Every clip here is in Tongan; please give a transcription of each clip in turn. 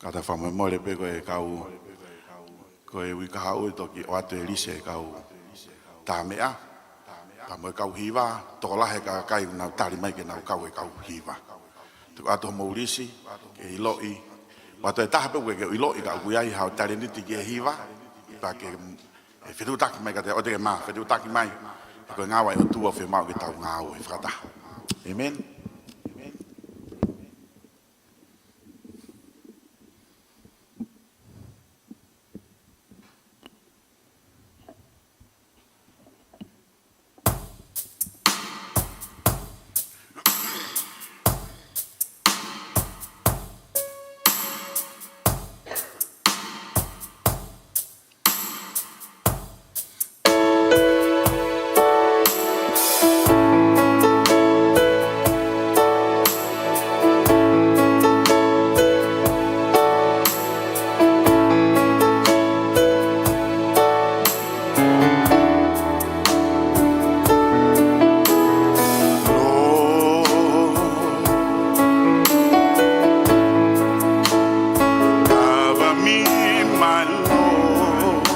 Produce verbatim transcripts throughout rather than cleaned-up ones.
Ka ta fakamolemole pē ko e kau, ko e uike kahaʻu ʻe toki ʻoatu e lisi e kau tā meʻa, pea mo e kau hiva, tokolahi e kakai nau tali mai ke nau kau e kau hiva. Te u ʻoatu homou lisi, ke ʻiloʻi, ʻoatu e taha pē ʻoku ke ʻiloʻi ka ʻoku ʻi ai haʻo talēniti ki he hiva, pea ke, ʻe fetuʻutaki mai kiate au, ʻoua te ke mā, fetuʻutaki mai, he ko e ngāue ʻa e ʻOtua ʻoku fiemaʻu ke tau ngāue fakataha. ʻĒmeni. Lord, cover me, my Lord.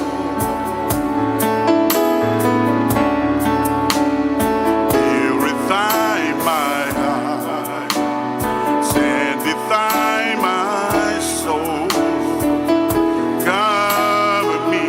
Purify my heart, sanctify my soul. Cover me.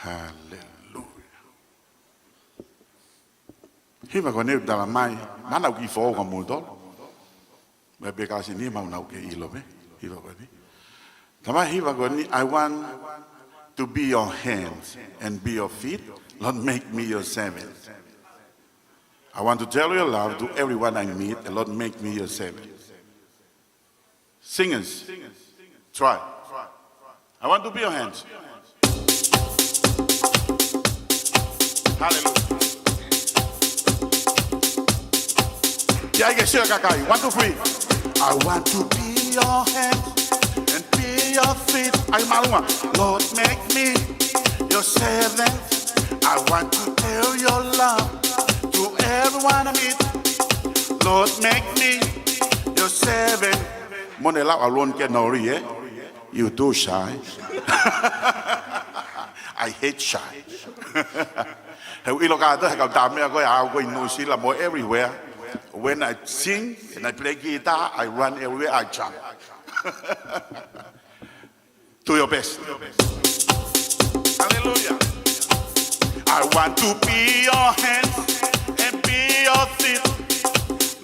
Haleluia. Hiva ko eni ʻoku tala mai, mana uki fo ka muto. Mai pē ka sini mau nau ke ʻilo pē. Hiva ko eni. Tala mai hiva ko eni, "I want to be your hands and be your feet. Lord, make me your servant. I want to tell your love to everyone I meet. And Lord, make me your servant." Singers, try. I want to be your hands. Haleluia. ʻIo, ke sio e kakai. One, two, three. I want to be your hands and be your feet. ʻAi mālō. Lord, make me your servant. I want to tell your love to everyone I meet. Lord, make me your servant. Mone lau a lon ke nori, eh? You too shy. I hate shy. He ʻilo kātoa, he kau tā meʻa ko ē, ʻa au ko ē ʻi New Zealand mo everywhere. When I sing and I play guitar, I run everywhere, I jump. Do your best. Hallelujah. I want to be your hands and be your feet.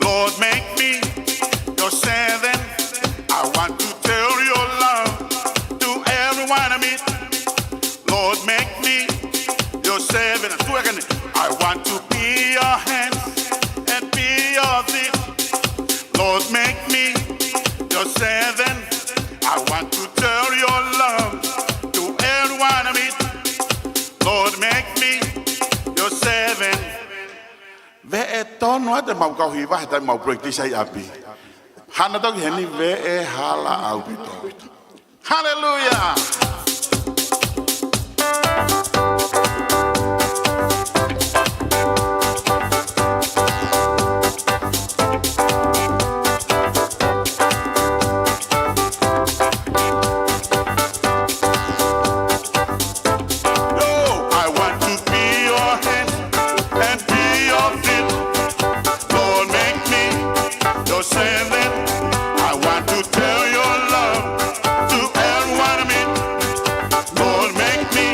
Lord, make me your servant. I want to tell your love to everyone I meet. Lord, make me your servant. Do it again. I want to be your hands and be your feet. Lord, make me your servant. I want to tell your love to everyone I meet. Lord, make me your servant. Veʻe tonu atu ʻemau kau hiva he taimi ʻemau practice ai ʻapi. Hana toki heni veʻe hala ʻaupito. Hallelujah. Oh, I want to be your hands and be your feet. Lord, make me your servant. I want to tell your love to everyone I meet. Lord, make me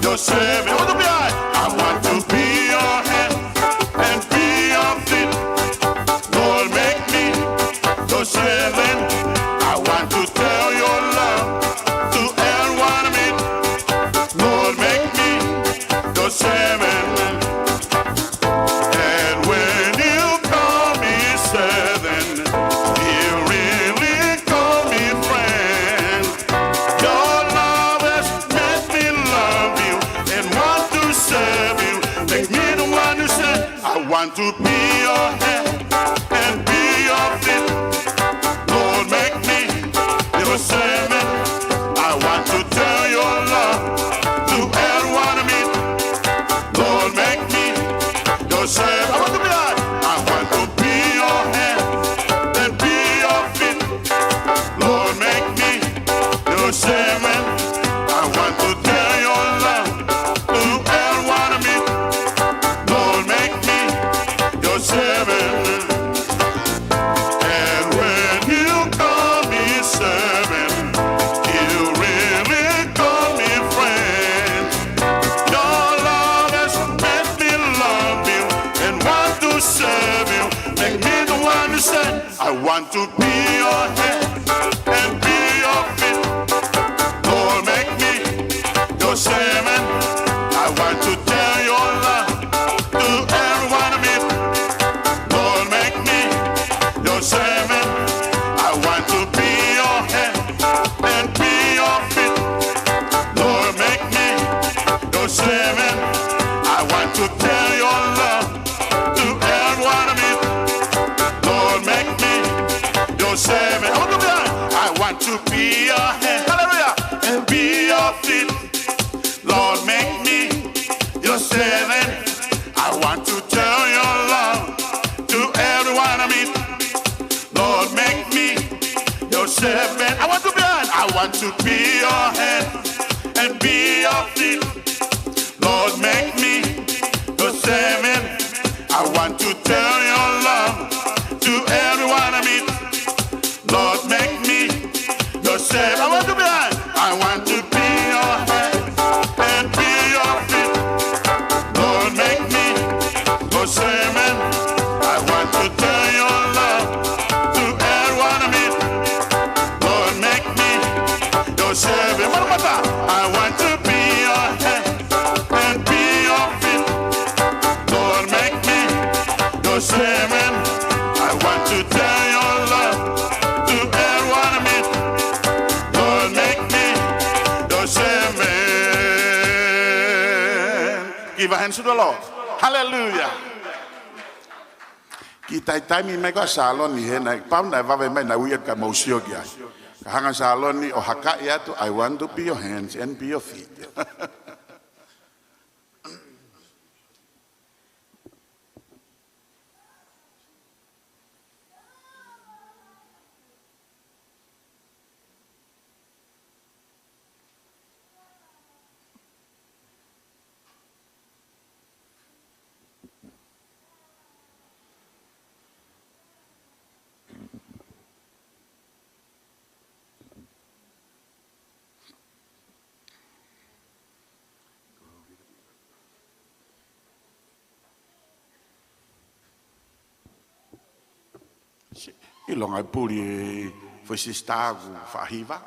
your servant. I want to be your hand and be your feet. Lord, make me your servant. I want to tell your love to everyone I meet. Lord, make me your servant. And when you call me servant, you really call me friend. Your love has made me love you and want to serve you. Make me the one who said, I want to be your hand and be your feet. Lord, make me your servant. I want to tell your love to everyone I meet. Lord, make me your servant. I want to be your, I want to be your hand and be your feet. Lord, make me your servant. I want to tell your love to everyone I meet. Lord, make me your servant. And when you call me servant, you really call me friend. Your love has made me love you and want to serve you. Make me the one who said, I want to be your hand and be your feet. Lord, make me your servant. I want to tell your love to everyone I meet. Lord, make me your servant. I want to be your hand and be your feet. Lord, make me your servant. I want to tell your love to everyone I meet. Lord, make me your servant. I want to be, I want to be your hand. Hallelujah. And be your feet. Lord, make me your servant. I want to tell your love to everyone I meet. Lord, make me your servant. I want to be, I want to be your hand and be your feet. Lord, make me your servant. I want to tell your love to everyone I meet. Lord, make me your servant. I want to be, I want to be your hand and be I want to be your hand and be your feet. Lord, make me your servant. I want to tell your love to everyone I meet. Lord, make me your servant. Give a hand to the Lord. Hallelujah. Kiʻi taimi mai ko ē ʻa Saloni hena, pau naʻe vave mai naʻa ui atu ka mou sio ki ai. Ka hanga ʻe Saloni ʻo hakaʻi atu, I want to be your hands and be your feet. ʻIlonga e puli e foʻi sisitā ʻoku faʻa hiva.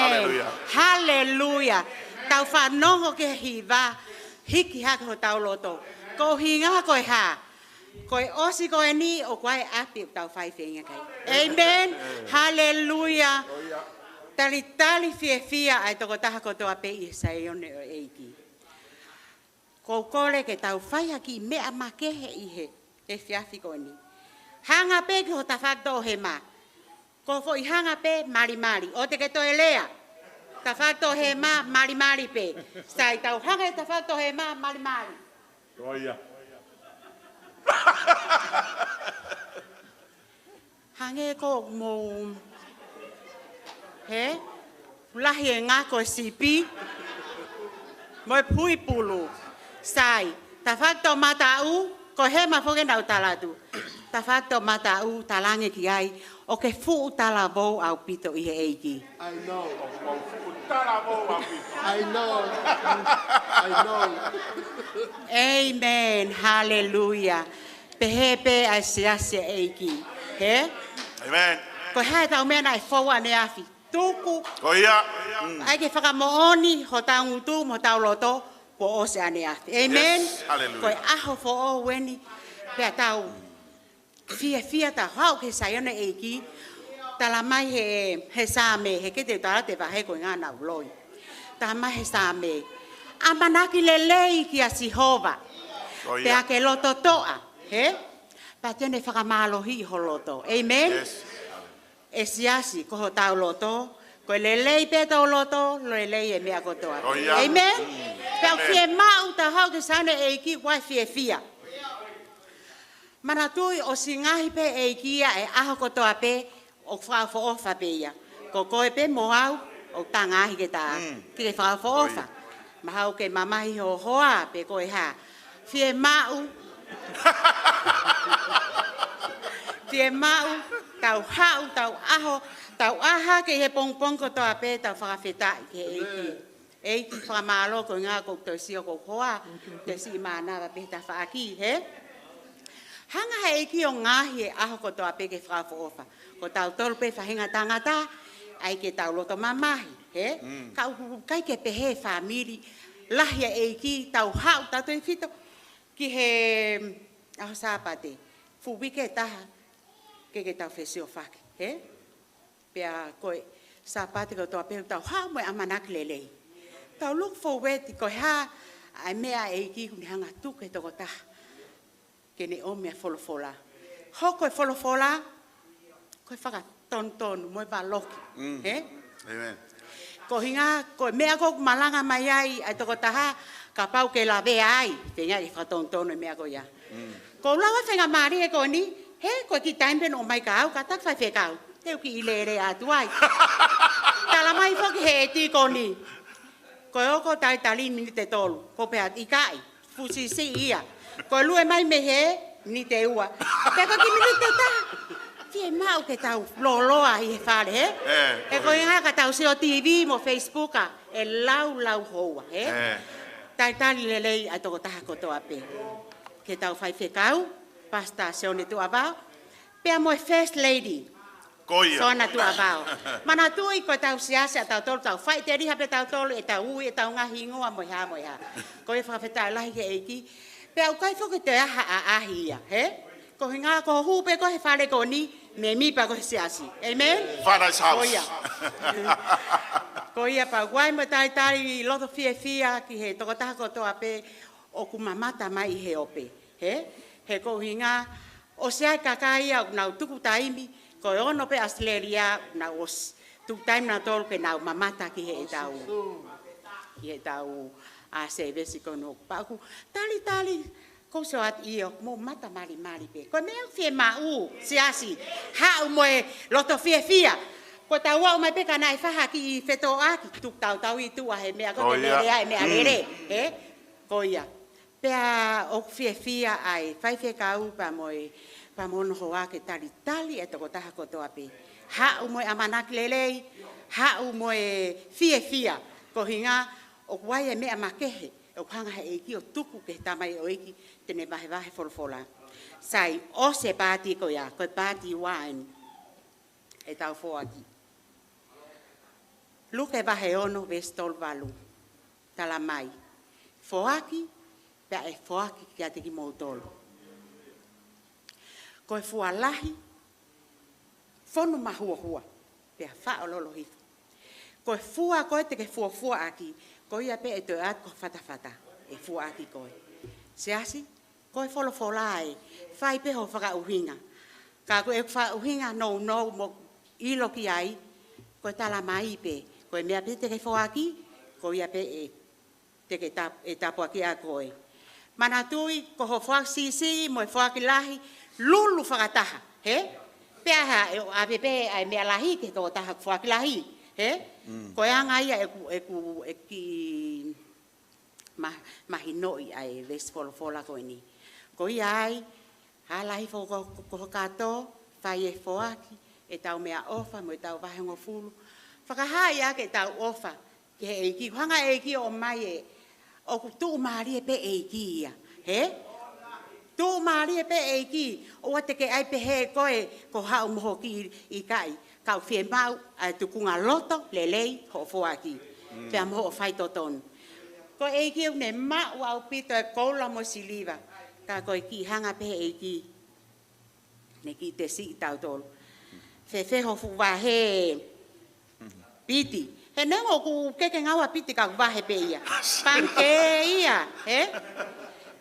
Haleluia. Haleluia. Tau fanongo ki he hiva, hiki hake hotau loto. Ko e ʻuhinga ko e hā? Ko e ʻosi ko eni ʻoku ʻi ai ʻapi ʻoku tau fai feinga ki ai. Amen. Haleluia. Talitali fiefia ʻa e tokotaha kotoa pē ʻi he Saione ʻo e ʻEiki. Ko e kole ke tau fai ha kiʻi meʻa makehe ʻi he efiafi ko eni. Hanga pē ki ho tafaʻaki toʻohema. Ko e foʻi hanga pē malimali. ʻOua te ke toe lea. Tafaʻaki toʻohema malimali pē. Sai, tau hanga he tafaʻaki toʻohema malimali. Ko ia. Hangē ko e mou, hē? Lahi e ngako e sipi. Mo e puipulu. Sai, tafaʻaki toʻomataʻu, ko e hema foki naʻa ku tala atu. Tafaʻaki toʻomataʻu, talaange ki ai, ʻoku ke fuʻu talavou ʻaupito ʻi he ʻEiki. I know. ʻOku mau fuʻu talavou ʻaupito. I know. I know. Amen. Haleluia. Pehē pē ʻa e siasi ʻa e ʻEiki. Hē? Amen. Ko e hā ʻetau meʻa naʻe fou ʻaneafi? Tuku. Ko ia. Mm. ʻAi ke fakamoʻoni hotau ngutu mo hotau loto, kuo ʻosi ʻaneafi. Amen. Yes. Haleluia. Ko e ʻaho foʻou eni, pea tau fiefia, tau haʻu ki he Saione ʻo e ʻEiki. Tala mai he, he Saame, he kete tala te vahe ko e ngana uloi. Tala mai he Saame, ʻamanaki lelei kia Sihova. Ko ia. Pea ke loto toʻa, hē? Pea te ne fakamālohiʻi ho loto. Amen? Yes. ʻE siasi, ko hotau loto, ko e lelei pē hotau loto, lelei e meʻa kotoa. Ko ia. Amen? Mm. Pea ʻoku fiemaʻu tau haʻu ki he Saione ʻo e ʻEiki, ʻoku ʻi ai e fiefia. Manatuʻi ʻosi ngaohi pē ʻe he ʻEiki ia e ʻaho kotoa pē, ʻoku fakaʻofoʻofa pē ia. Ko koe pē mo au, ʻoku ta ngaohi ke ta, mm, ke fakaʻofoʻofa. Oi. Mahalo ke mamahi ho hoa, pe ko e hā. Fiemaʻu. Fiemaʻu, tau haʻu, tau ʻaho, tau ʻā hake he pongipongi kotoa pē, tau fakafetaʻi ki he ʻEiki. Amen. ʻEiki, fakamālō ko e ʻuhinga ʻoku ou toe sio ki hoku hoa, toe siʻi mānava pē he tafaʻaki, hē? Hanga he ʻEiki ʻo ngaohi e ʻaho kotoa pē ke fakaʻofoʻofa. Ko tautolu pē faʻahinga tangata, ʻai ke tau loto mamahi, hē? Mm. Ka ʻoku ʻikai ke pehē fāmili, lahi ʻa e ʻEiki, tau haʻu, tautefito ki he ʻaho Sāpate, fuʻu uike ʻe taha, ke ke tau fesiofaki, hē? Pea ko e Sāpate kotoa pē tau haʻu mo e ʻamanaki lelei. Tau look forward ko e hā ʻa e meʻa ʻa e ʻEiki ʻoku ne hanga tuku ki he tokotaha. Ke ne ʻomi ʻa e folofola. Hoko e folofola, ko e fakatonutonu mo e valoki. Mm. Hē? Amen. Ko e ʻuhinga, ko e meʻa ʻoku malanga mai ai ʻa e tokotaha, kapau ke lavea ai, feinga ke fakatonutonu e meʻa ko ia. Mm. Ko e lau ʻa e faingamālie ko eni, hē, ko e kiʻi taimi pē ʻoku ʻomai kia au, kātaki faifekau. Te u kiʻi lele atu ai. Tala mai foki he ʻetikoni. Ko e ʻoku talitali miniti ʻe tolu. Ko e pehē atu ʻikai. Fuʻu siʻisiʻi ia. Ko e lue mai mei he miniti ʻe ua. Pea ko e kiʻi miniti ʻe taha. Fiemaʻu ke tau lōloa ʻi he fale, hē? Ē, ē, ko e ʻuhinga ka tau sio T V mo Facebook ʻa e laulau houa, hē? Ē. Talitali lelei ʻa e tokotaha kotoa pē. Ke tau faifekau, Pastor Sione Tuʻavao. Pea mo e First Lady. Ko ia. Sona Tuʻavao. Manatuʻi ko ʻetau siasi ʻa tautolu, tau faʻiteliha pē tautolu, ʻetau ui, ʻetau ngaahi hingoa mo e hā, mo e hā. Ko e fakafetaʻi lahi ki he ʻEiki. Pea ʻoku ʻikai foki ke toe ʻahiʻahi ia, hē? Ko e ʻuhinga ko hoʻo hū pē koe he fale ko eni, mēmipa koe he siasi. Amen? Father's house. Ko ia. Ko ia pea ʻoku ʻi ai mo e talitali loto fiefia ki he tokotaha kotoa pē ʻoku mamata mai ʻi he ope. Hē? He ko e ʻuhinga, ʻosi ʻi ai e kakai ia ʻoku nau tuku taimi, ko e ono pē ʻAositelēlia, ʻoku nau ʻosi tuku taimi nautolu ke nau mamata ki heʻetau, ki heʻetau, ʻa, sēvesi ko eni. Pea ʻoku talitali, ʻoku ou sio atu ʻio, mou mata malimali pē. Ko e meʻa ʻoku fiemaʻu, siasi, haʻu mo e loto fiefia. Ko ʻetau aʻu mai pē ka naʻe fai ha kiʻi fetōʻaki, tuku tautau ʻi tuʻa he meʻa ko e lele ai, meʻa lele, hē? Ko ia. Pea ʻoku fiefia ai, faifekau pea mo e, pea mo hono hoa ke talitali e tokotaha kotoa pē. Haʻu mo e ʻamanaki lelei, haʻu mo e fiefia. Ko e ʻuhinga, ʻoku ʻi ai e meʻa makehe, ʻoku hanga he ʻEiki ʻo tuku ki he tamaioʻeiki te ne vahevahe folofola. Sai, ʻosi e paati ko ia, ko e paati ua eni. ʻEtau foaki. Luke vahe ono veesi tolu valu. Tala mai, foaki, pea ʻe foaki kiate kimoutolu. Ko e fua lahi, fonu mahuohua, pea faʻo lolo hifo. Ko e fua ko ē te ke fuofua ʻaki, ko ia pē ʻe toe ʻatu ki ho fatafata, ʻe fua ʻaki koe. Siasi, ko e folofola ē, fai pē ho fakaʻuhinga. Ka ko e fakaʻuhinga nounou mo ʻilo ki ai, ko e tala mai pē, ko e meʻa pē te ke foaki, ko ia pē ʻe te ke tap-, ʻe tāpuakiʻi ʻa koe. Manatuʻi, ko ho foaki siʻisiʻi mo e foaki lahi, lulu fakataha, hē? Pea hā, ʻe ʻave pē ʻa e meʻa lahi ki he tokotaha foaki lahi, hē? Mm. Ko e anga ia ʻeku, ʻeku, ʻeku kiʻi ma-, mahinoʻi ʻa e veesi folofola ko eni. Ko ia ai, hala hifo ko, ko, ko ho kato, fai e foaki ʻetau meʻaʻofa mo ʻetau vahehongofulu. Fakahā ia ke tau ʻofa ki he ʻEiki, hanga ʻEiki ʻo mai ē, ʻoku tuʻumālie pē ʻEiki ia, hē? Tuʻumālie pē ʻEiki, ʻoua te ke ʻai pehē koe, ko haʻu mo hoʻo kiʻi ʻikai, ka ʻoku fiemaʻu ʻa e tukunga loto lelei hoʻo foaki, mm, pea mo hoʻo faitotonu. Ko e ʻEiki ʻoku ne maʻu ʻaupito e koula mo e siliva, ka ko e kiʻi hanga pē ʻEiki, ne kiʻi tesiʻi tautolu. Fēfē ho fuʻu vahe piti? He neongo ʻoku ke ke ngaua piti ka ʻoku vahe pē ia. Pangikē ia, hē?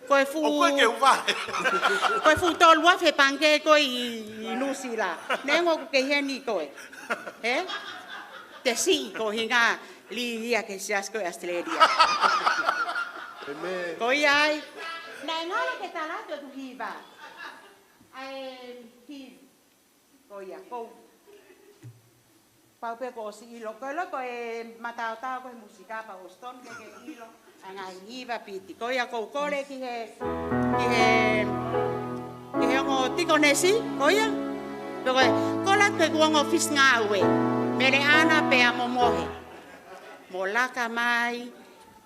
Ko e fuʻu, ʻoku ke vahe. Ko e fuʻu tolu afe pangikē ko ē ʻi, ʻi Nuʻusila. Neongo ʻoku ke heni koe. Hē? Tesiʻi ko hinga li ia ke siasi ko ē Australia. Amen. Ko ia ai. Naʻe ngalo ke tala atu ʻeku hiva. ʻA e hiva. Ko ia, ko u. Pau pē kuo ʻosi ʻilo. Ko e lo ko e mataotao ko e musika pea ʻosi tonu ke ke ʻilo ʻa e ngaahi hiva piti. Ko ia ko u kole ki he, ki he, ki he ongo tikonesi, ko ia. Pea ko e, kole ki he ongo fisi ngāue. Mele ʻAna pea mo Mohe. Mo laka mai,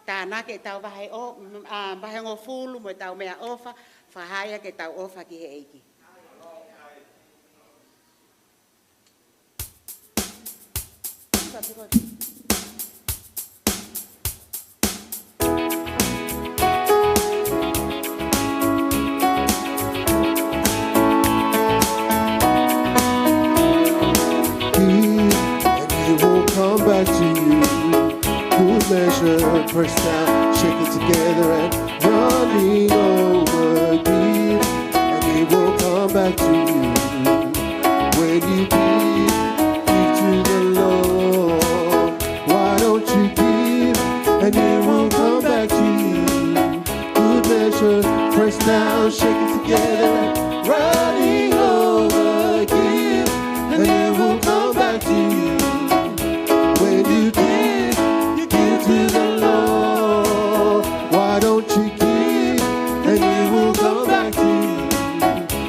tānaki ʻetau vahe ʻo, ʻa, vahehongofulu, mo ʻetau meʻaʻofa, fakahā ia ke tau ʻofa ki he ʻEiki. Give, and it will come back to you. Good measure, pressed down, shaken together and running over. Give, and it will come back to you. When you give, give to the Lord. Why don't you give, and it will come back to you. Good measure, pressed down, shaken together, running over. Give, and it will come back to you. When you give, you give to the Lord. Why don't you give, and it will come back to you.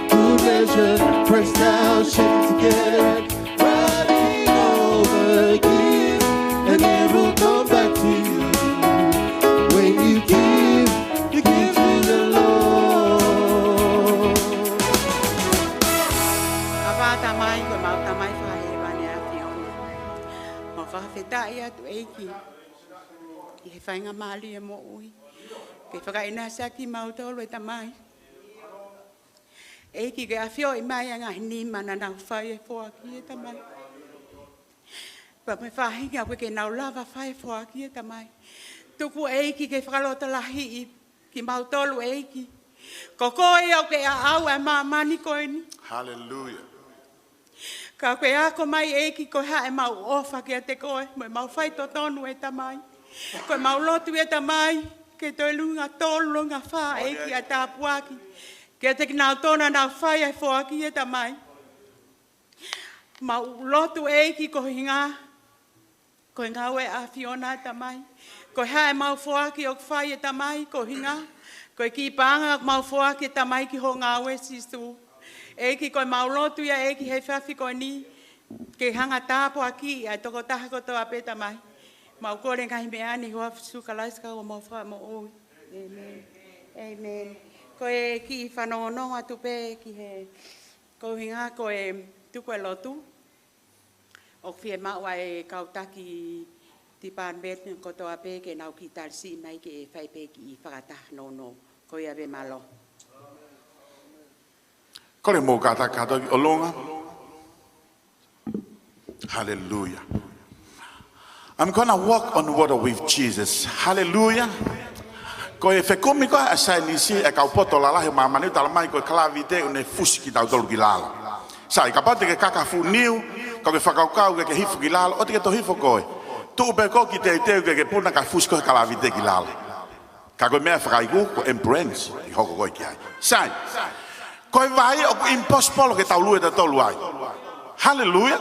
Good measure, pressed down, shaken together, running over. Give, and it will come back to you. When you give, you give to the Lord. ʻApā Tamai, ko ʻemau Tamai fakahēvani ʻa e ʻAfiona. Mau fakafetaʻi atu ʻEiki ʻi he faingamālie moʻui ke fakaʻinasi ʻaki kimautolu ʻe Tamai. ʻEiki ke ʻafioʻi mai ʻa e ngaahi nima naʻa nau fai e foaki ʻe Tamai. Pea mo e faʻahinga ʻoku ʻikai ke nau lava fai e foaki ʻe Tamai. Tuku ʻEiki ke fakalotolahiʻi kimautolu ʻEiki. Ko koe ʻoku ke ʻaʻau ʻa e māmani ko eni. Hallelujah. Ka ʻoku ke ako mai ʻEiki ko e hā ʻemau ʻofa kiate koe, mo ʻemau faitotonu ʻe Tamai. Ko ʻemau lotu ʻe Tamai, ke toe langa tolu, langa fā ʻEiki ʻa e tāpuaki. Kiate kinautolu naʻa nau fai ʻa e foaki ʻe Tamai. Mau lotu ʻEiki ko hinga, ko e ngāue ʻa e ʻAfiona ʻe Tamai. Ko e hā ʻemau foaki ʻoku fai ʻe Tamai, ko hinga. Ko e kiʻi paʻanga ʻoku mau foaki ʻe Tamai ki hoʻo ngāue Sīsū. ʻEiki ko ʻemau lotu ia ʻEiki he efiafi ko eni. Ke hanga tāpuakiʻi ʻa e tokotaha kotoa pē Tamai. Mau kole ngaahi meʻa ni ʻi he huafa ʻo Sīsū Kalaisi ko homau Fakamoʻui. ʻĒmeni. ʻĒmeni. Ko e kiʻi fanongonongo atu pē ki he, ko hinga ko e tuku e lotu. ʻOku fiemaʻu ʻa e kau taki Department kotoa pē ke nau kiʻi tali siʻi mai ke fai pē kiʻi fakataha nounou. Ko ia pē, mālō. Kole mou kātaki kātoa ki ʻolunga. Hallelujah. I'm gonna walk on water with Jesus. Hallelujah. Ko e fekumi ko ē ʻa e saienisi ʻa e kau poto lalahi ʻo māmani ʻoku talamai ko e kalavite ʻoku ne fusi kitautolu ki lalo. Sai, kapau te ke kaka fuʻu niu, ka ke fakakaukau ke ke hifo ki lalo, ʻoua te ke toe hifo koe. Tuʻu pē koe ki teuteu ke ke puna kae fusi koe he kalavite ki lalo. Ka ko e meʻa fakaiku, ko e embrace, ʻe hoko koe ki ai. Sai, ko e vai ʻoku impossible ke tau lue tautolu ai. Hallelujah.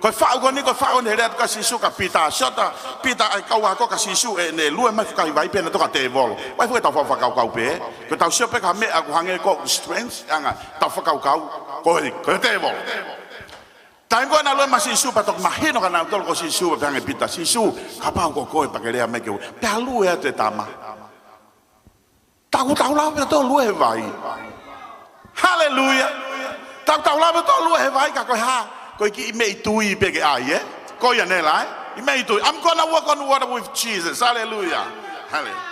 Ko e faʻu ko eni, ko e faʻu eni he lea atu kia Sīsū kia Pita, siota, Pita ʻa e kau ako kia Sīsū ʻene lue mai ki he vai pea ne toka tēvolo. Vai fuʻu ke tau fakakaukau pē, ko ʻetau sio pē ki ha meʻa ʻoku hangē ko e strength, anga ʻetau fakakaukau, ko e, ko e tēvolo. Taimi ko ē naʻe lue mai Sīsū pea toki mahino kia nautolu ko Sīsū, pea pehē ange ʻe Pita, Sīsū, kapau ko koe pea ke lea mai ke u, pea lue atu e tama. Tau, tau lava pē ʻo lue he vai. Hallelujah. Tau, tau lava pē ʻo lue he vai ka ko e hā, ko e kiʻi meʻi tui pē ke ʻai, ē? Ko ia ʻeni lā, ē? ʻI meʻi tui. I'm gonna walk on water with Jesus. Hallelujah. Hallelujah.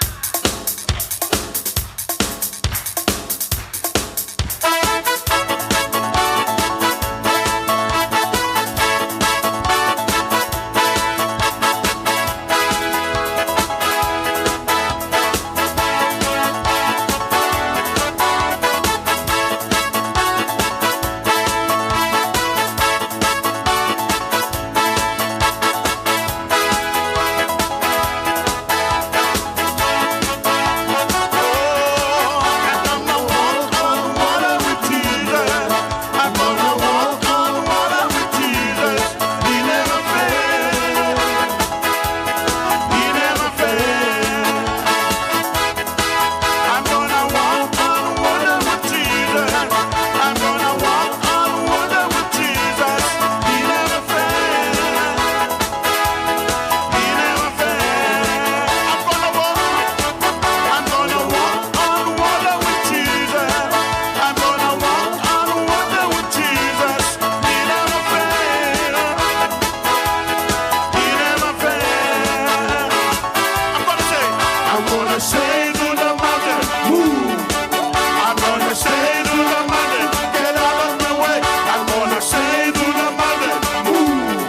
I'm gonna walk on water with Jesus. I'm gonna walk on water with Jesus. He never fails. He never fails. I'm gonna walk. I'm gonna walk on water with Jesus. I'm gonna walk on water with Jesus. He never fails. He never fails. I'm gonna say, I'm gonna say to the mountain, move. I'm gonna say to the mountain, get out of my way. I'm gonna say to the mountain, move.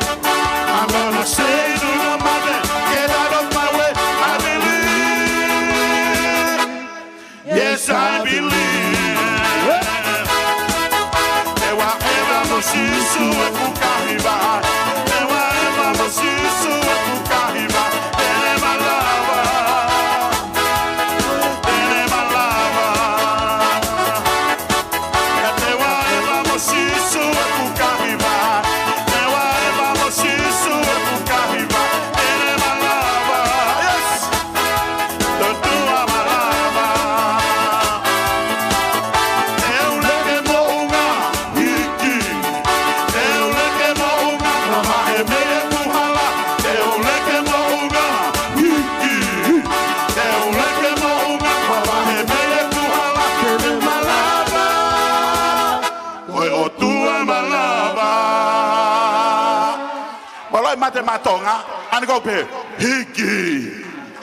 I'm gonna say to the mountain, get out of my way. I believe. Yes, I believe. Te u ʻeva mo Sīsū ʻeku kahiva. Te u ʻeva mo Sīsū ʻeku kahiva. Te ne malava. Te ne malava. Te u ʻeva mo Sīsū ʻeku kahiva. Te u ʻeva mo Sīsū ʻeku kahiva. Te ne malava. Yes. ʻOtua malava. Te u lele moʻunga hiki. Te u lele moʻunga mamaʻo mei he puhala. Te u lele moʻunga hiki. Te u lele moʻunga mamaʻo mei he puhala. Te ne malava. Ko e ʻOtua malava. Mālō e mate matonga, and go pē. Hiki.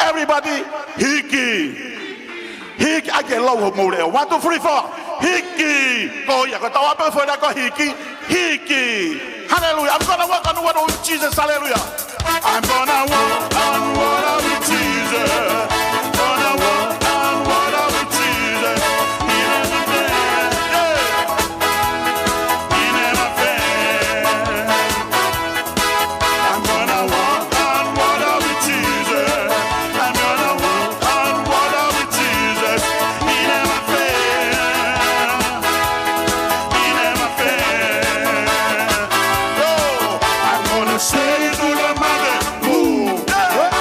Everybody, hiki. Hiki, ʻai ke lou homou leʻo. One, two, three, four. Hiki. Ko ia, ko e tau ape fo na ko hiki. Hiki. Hallelujah. I'm gonna walk on water with Jesus. Hallelujah. I'm gonna walk on water with Jesus. Gonna walk on water with Jesus. He never fails. Yeah. He never fails. I'm gonna walk on water with Jesus. I'm gonna walk on water with Jesus. He never fails. He never fails. Oh, I'm gonna say to the mountain, move. Yeah.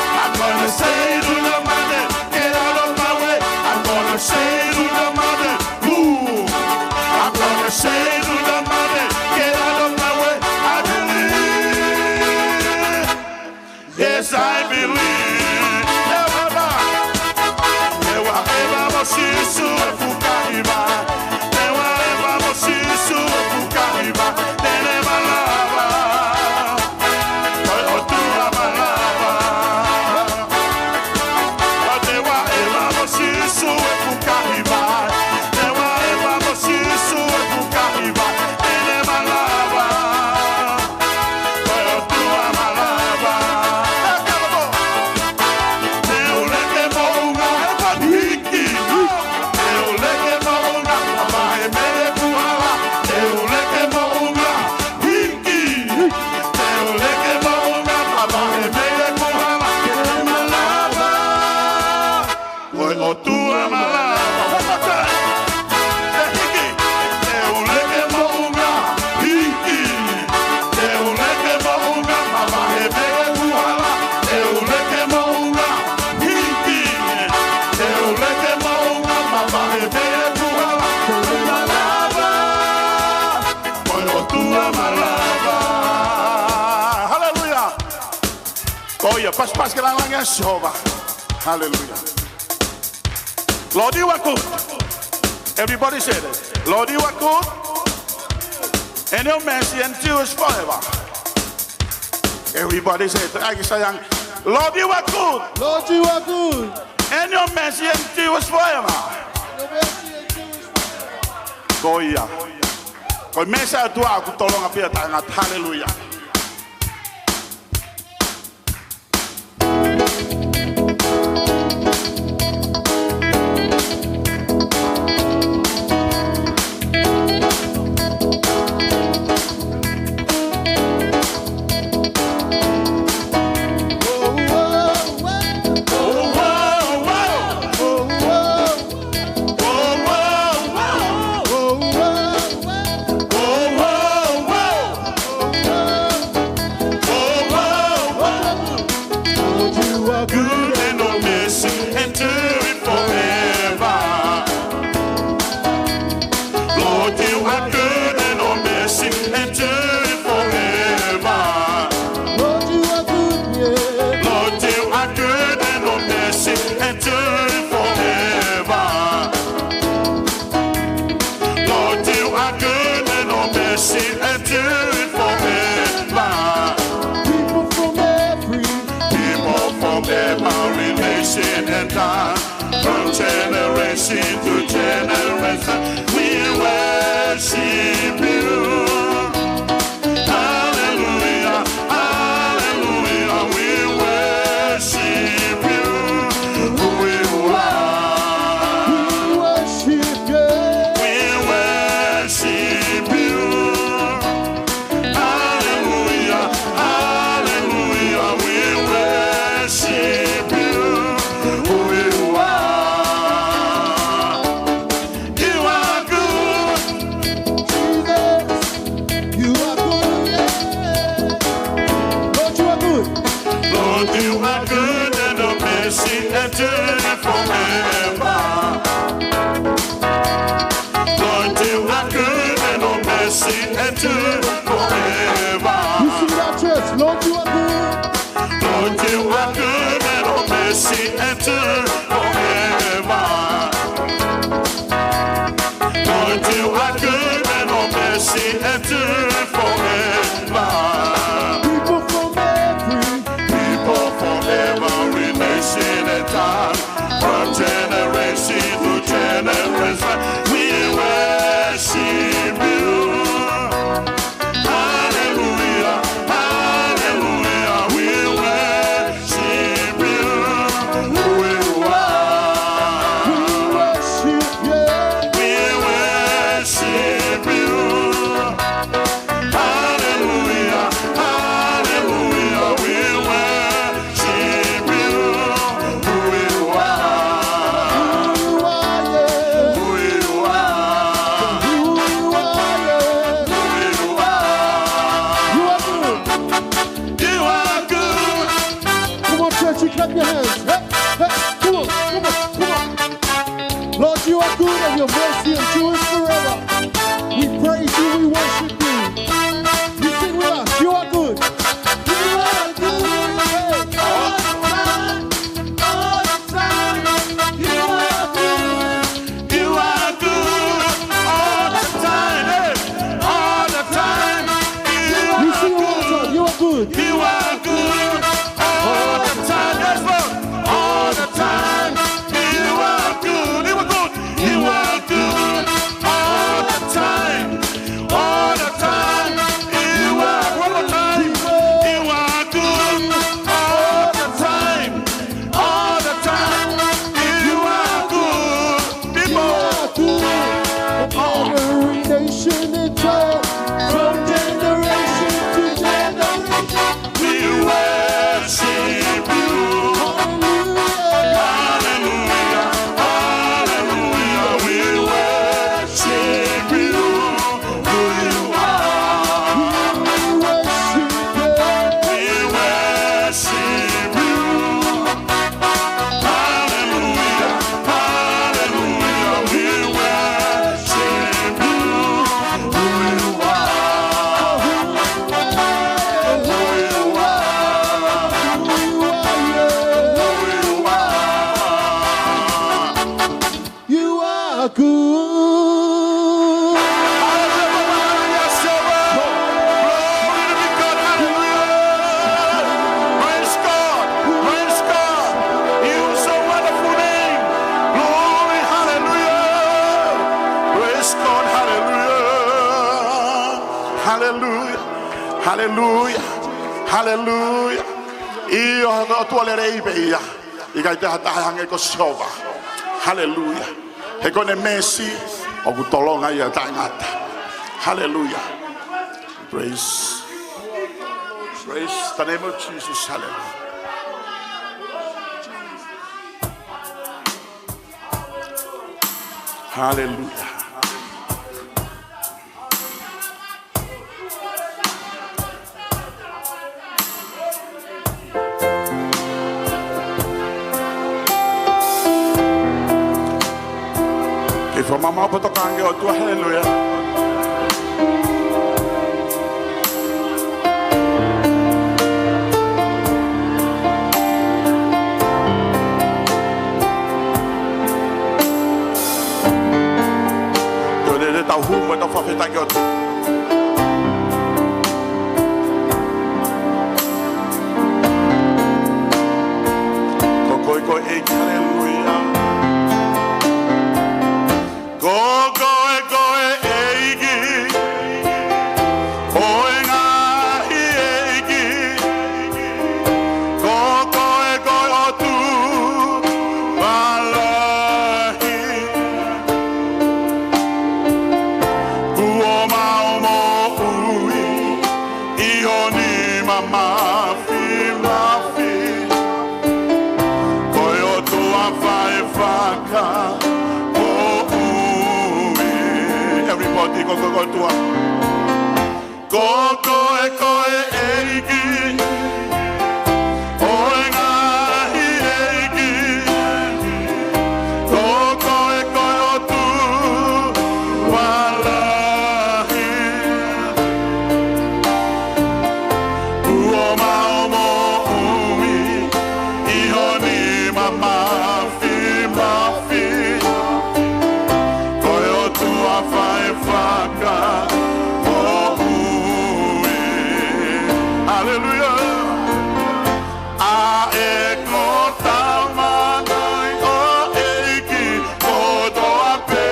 Pasipasi ke langilangiʻia ʻa Sihova. Hallelujah. Lord, you are good. Everybody say that. Lord, you are good. And your mercy endures forever. Everybody say it. ʻAi ke sai ange. Lord, you are good. Lord, you are good. And your mercy endures forever. Your mercy endures forever. Ko ia. Ko e meesi ʻa e ʻOtua ʻoku tolonga pea taʻengata. Hallelujah. Lord, you are good and your mercy endureth forever. Lord, you are good and your mercy endureth forever. Lord, you are good, yeah. Lord, you are good and your mercy endureth forever. Lord, you are good and your mercy endureth forever. People from every, people from every nation and tongue, from generation to generation, we worship you. Hallelujah, hallelujah, we worship you. Who you are. We worship you. We worship you. Hallelujah, hallelujah, we worship you. Who you are. You are good. Jesus, you are good, yeah. Lord, you are good. Lord, you are good and your mercy endureth forever. Lord, you are good and your mercy endureth forever. You sing that, church. Lord, you are good. Lord, you are good and your mercy endureth forever. Lord, you are good and your mercy endureth forever. People from every, people from every nation and tongue, from generation to generation, we worship you. Hallelujah, hallelujah, we worship you. Who you are. We worship you. We worship you. Hallelujah, hallelujah, we worship you. Who you are. Who you are, yeah. Who you are. Who you are, yeah. Who you are. You are good. You are good. Come on, church, you clap your hands. Hey, hey, come on, come on, come on. Lord, you are good and your mercy endures forever. We praise you, we worship you. You sing with us. You are good. You are good. Hey. All the time, all the time, you are good. You are good all the time, hey, all the time. You are good. You are good all the time. Yes, Lord. All the time. You are good. You are good. You are good Haleluia. Haleluia. ʻIo, ko e ʻOtua lelei pē ia. ʻIkai toe ha taha hangē ko Sihova. Haleluia. He ko ʻene meesi ʻoku tolonga ia taʻengata. Haleluia. Praise. Praise the name of Jesus. Haleluia. Haleluia. Ke fakamamaʻo pea tokanga ki he ʻOtua, haleluia. Toe lele tau hū mo tau fakafetaʻi ki he ʻOtua. Ko koe ko e ʻEiki, haleluia. Ko koe ko e ʻEiki ʻo e ngaahi ʻeiki. Ko koe ko e ʻOtua lahi. Kuo mau moʻui ʻi ho nima mafimafi. Ko e ʻOtua fai fakamoʻui. Everybody, ko koe ko e ʻOtua. Ko koe ko e ʻEiki ʻo e ngaahi ʻeiki. Ko koe ko e ʻOtua lahi. Kuo mau moʻui ʻi ho nima mafimafi. Ko e ʻOtua fai fakamoʻui. Haleluia. ʻA e ko e tama nai ʻo e ʻEiki kotoa pē.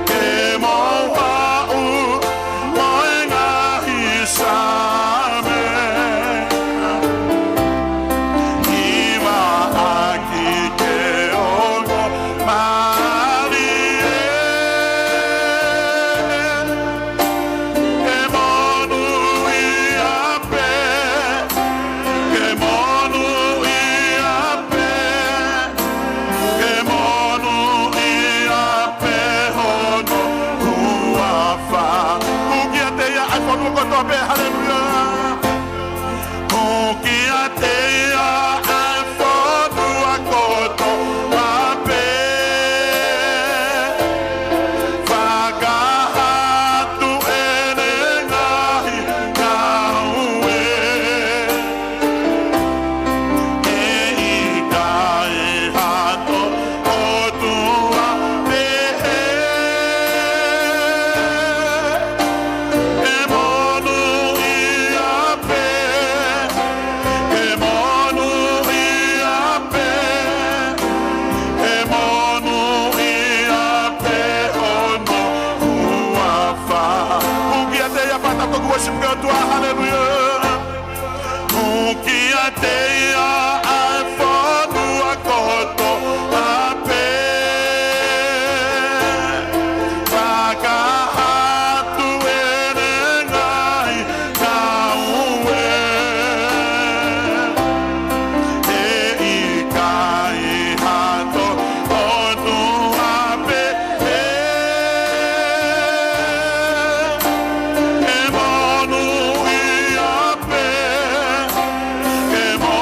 Ke mou haʻu mo e ngaahi Saame. Hiva ʻaki ke ongo mālie. Ke monūʻia pē, ke monūʻia pē, ke monūʻia pē hono huafa. Hū kiate ia ʻa e fonua kotoa pē, haleluia. Hū kiate ia ʻa e fonua kotoa pē. Fakahā atu ʻene ngaahi ngāue. ʻE ʻikai ha toe ʻOtua pehē. Ke monūʻia pē, ke monūʻia pē, ke monūʻia pē hono huafa. Hū kiate ia pea tau toki worship ki he ʻOtua, haleluia. Hū kiate ia ʻa e fonua kotoa pē. Fakahā atu ʻene ngaahi ngāue. ʻE ʻikai ha toe ʻOtua pehē. Ke monūʻia pē, ke mo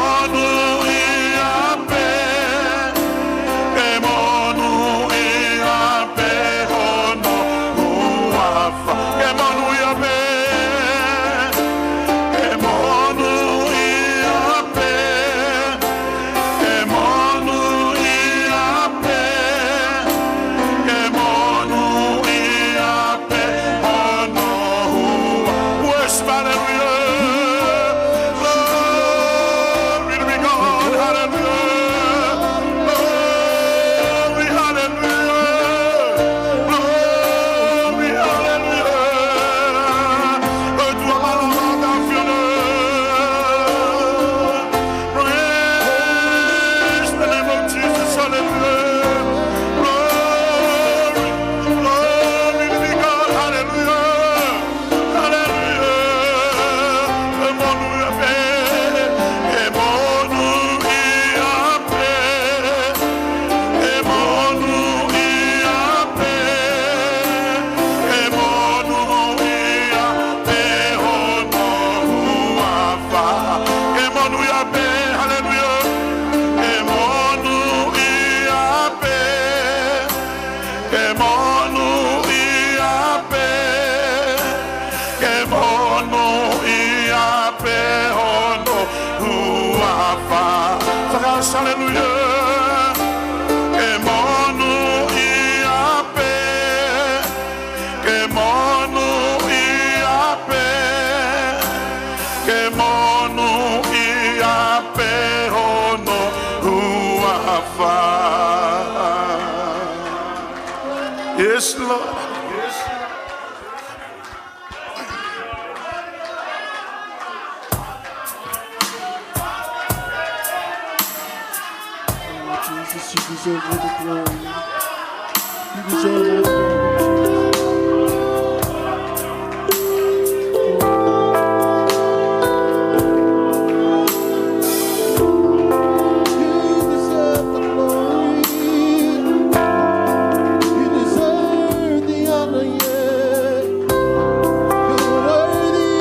Fa, fakaʻosi, haleluia. Ke monūʻia pē, ke monūʻia pē, ke monūʻia pē hono huafa. Yes, Lord. Oh, Jesus, you deserve all the glory. You deserve all the glory. You deserve the glory. You deserve the honor, yeah. You're worthy.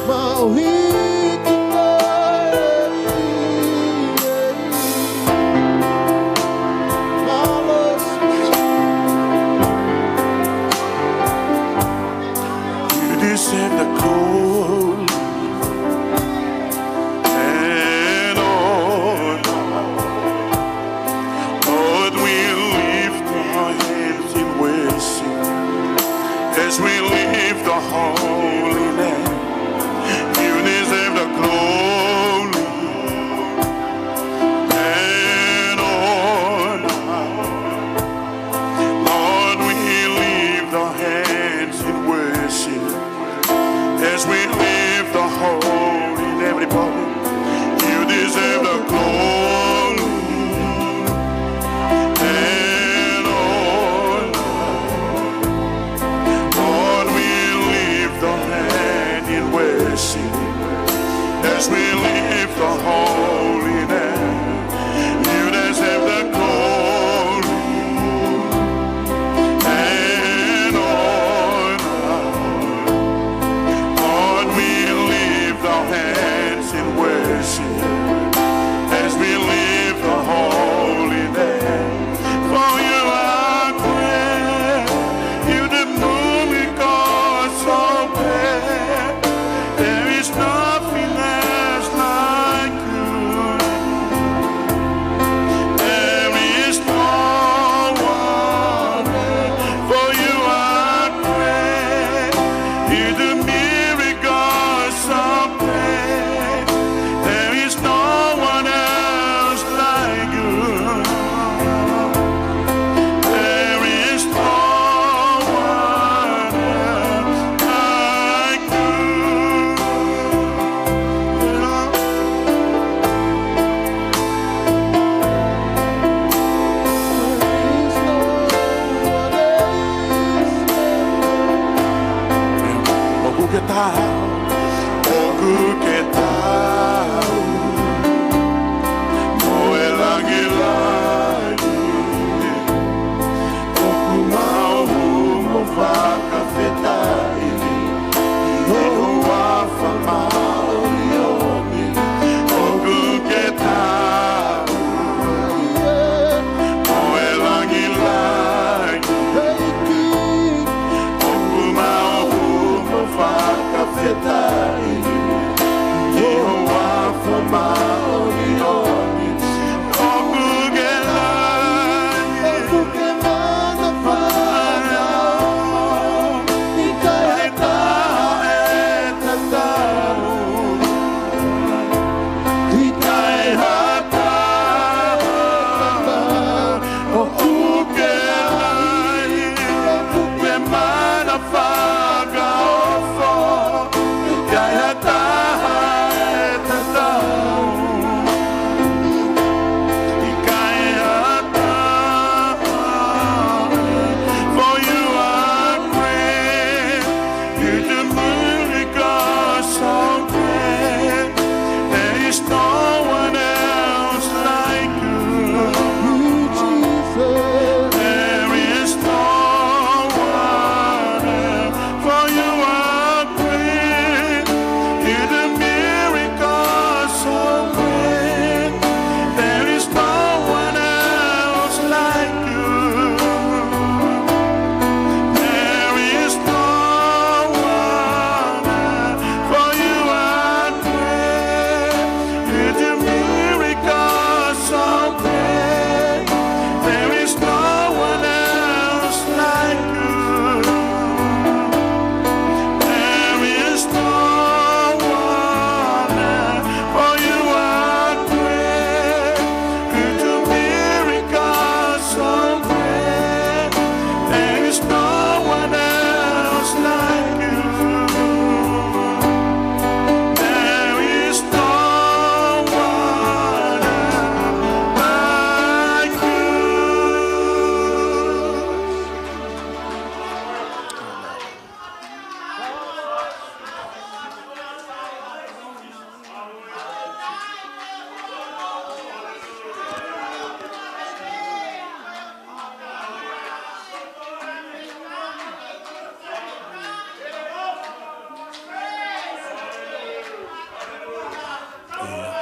Mau hiki mai, mau losi.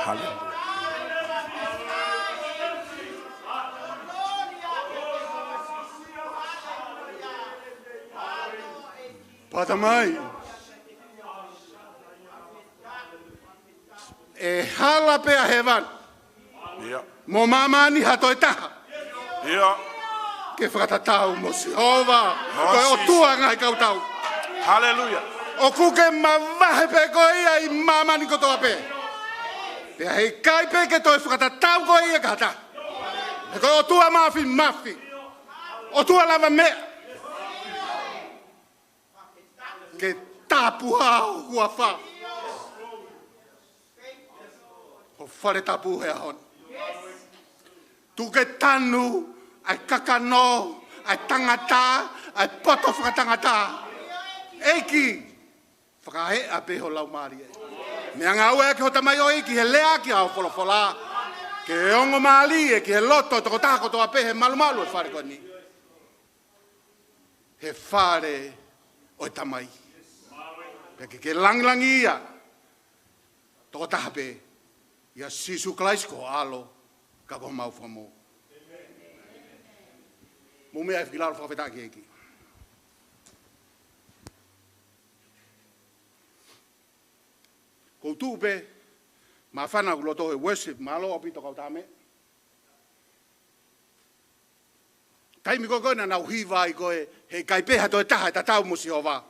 Haleluia. Pata mai. ʻE hala pē ʻa hēvani. Ia. Mo māmani ha toe taha. Ia. Ke fakatatau mo Sihova. Mo Sihova. Ko e ʻOtua ngaahi kautau. Haleluia. ʻOku ke mavahe pē koe ia ʻi māmani kotoa pē. Pea heʻikai pē ke toe fakatatau koe ia ki ha taha. He ko e ʻOtua mafimafi. ʻOtua lavameʻa. Ke tāpuhā ho huafa. Ho fale tapu he ʻaho ni. Tuku ke tanu ʻa e kakano, ʻa e tangata, ʻa e poto fakatangata. ʻEiki, fakaeʻa pē ho laumālie. Meʻangāueʻaki ho tamaioʻeiki he lea ki ai ho folofola. Ke ongo mālie ki he loto tokotaha kotoa pē he malumalu e fale ko eni. He fale ʻo e Tamai. Pea ke ke langilangiʻia tokotaha pē ʻia Sīsū Kalaisi ko ho ʻAlo, ka ko homau Fakamoʻui. Mou meʻa ʻi he fakilalo fakafetaʻi ki he ʻEiki. Ko u tuʻu pē, māfana ʻoku loto he worship, mālō ʻaupito kau tame. Taimi ko ē naʻa nau hiva ai ko ē, heʻikai pē ha toe taha ʻe tatau mo Sihova.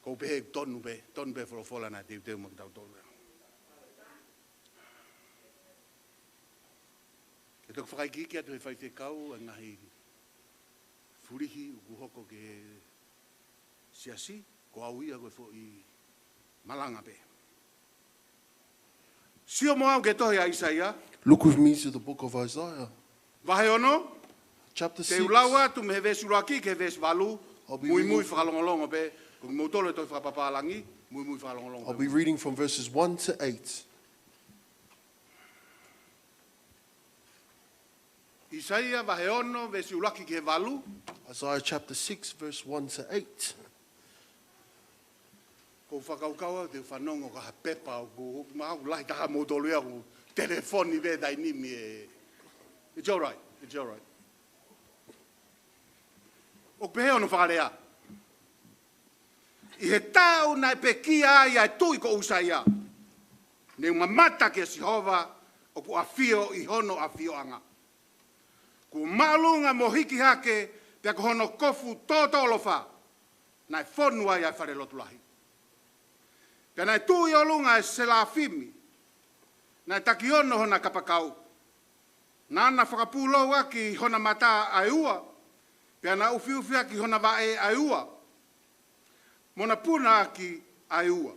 Ko u pehē tonu pē, tonu pē folofola naʻe teuteu mo kitautolu. Ke toki fakaikiiki atu he faifekau, ʻa e ngaahi fulihi ʻoku hoko ki he siasi, ko au ia ko e foʻi malanga pē. Sio mo au ki he tohi ʻa ʻAisea. Look with me to the book of Isaiah. Vahe ono. Chapter six. Te u lau atu mei he veesi ʻuluaki ki he veesi valu. I'll be reading. Muimui fakalongolongo pē. Ko kimoutolu e tohi fakapapālangi, muimui fakalongolongo pē. I'll be reading from verses one to eight. ʻAisea vahe ono, veesi ʻuluaki ki he valu. Isaiah chapter six, verse one to eight. Ko u fakakaukau au te u fanongo ki ha pepa ʻoku, ʻoku mau lahi taha moutolu ia ʻoku telefoni pē taimi ni ē. It's all right, it's all right. ʻOku pehē hono fakalea. ʻI he taʻu naʻe pekia ai ʻa e tuʻi ko ʻUsaia, ne u mamata kia Sihova ʻoku ʻafio ʻi hono ʻafioʻanga. Kuo māʻolunga mo hiki hake, pea ko hono kofu tōtōlofa naʻe fonu ai ʻa e fale lotu lahi. Pea naʻe tuʻu ʻi ʻolunga ʻa e selafimi, naʻe takiono hona kapakau. Naʻa na fakapūlouʻaki hona mata ʻa e ua, pea na ʻufiʻufiʻaki hona vaʻe ʻa e ua, mo na punaʻaki ʻa e ua.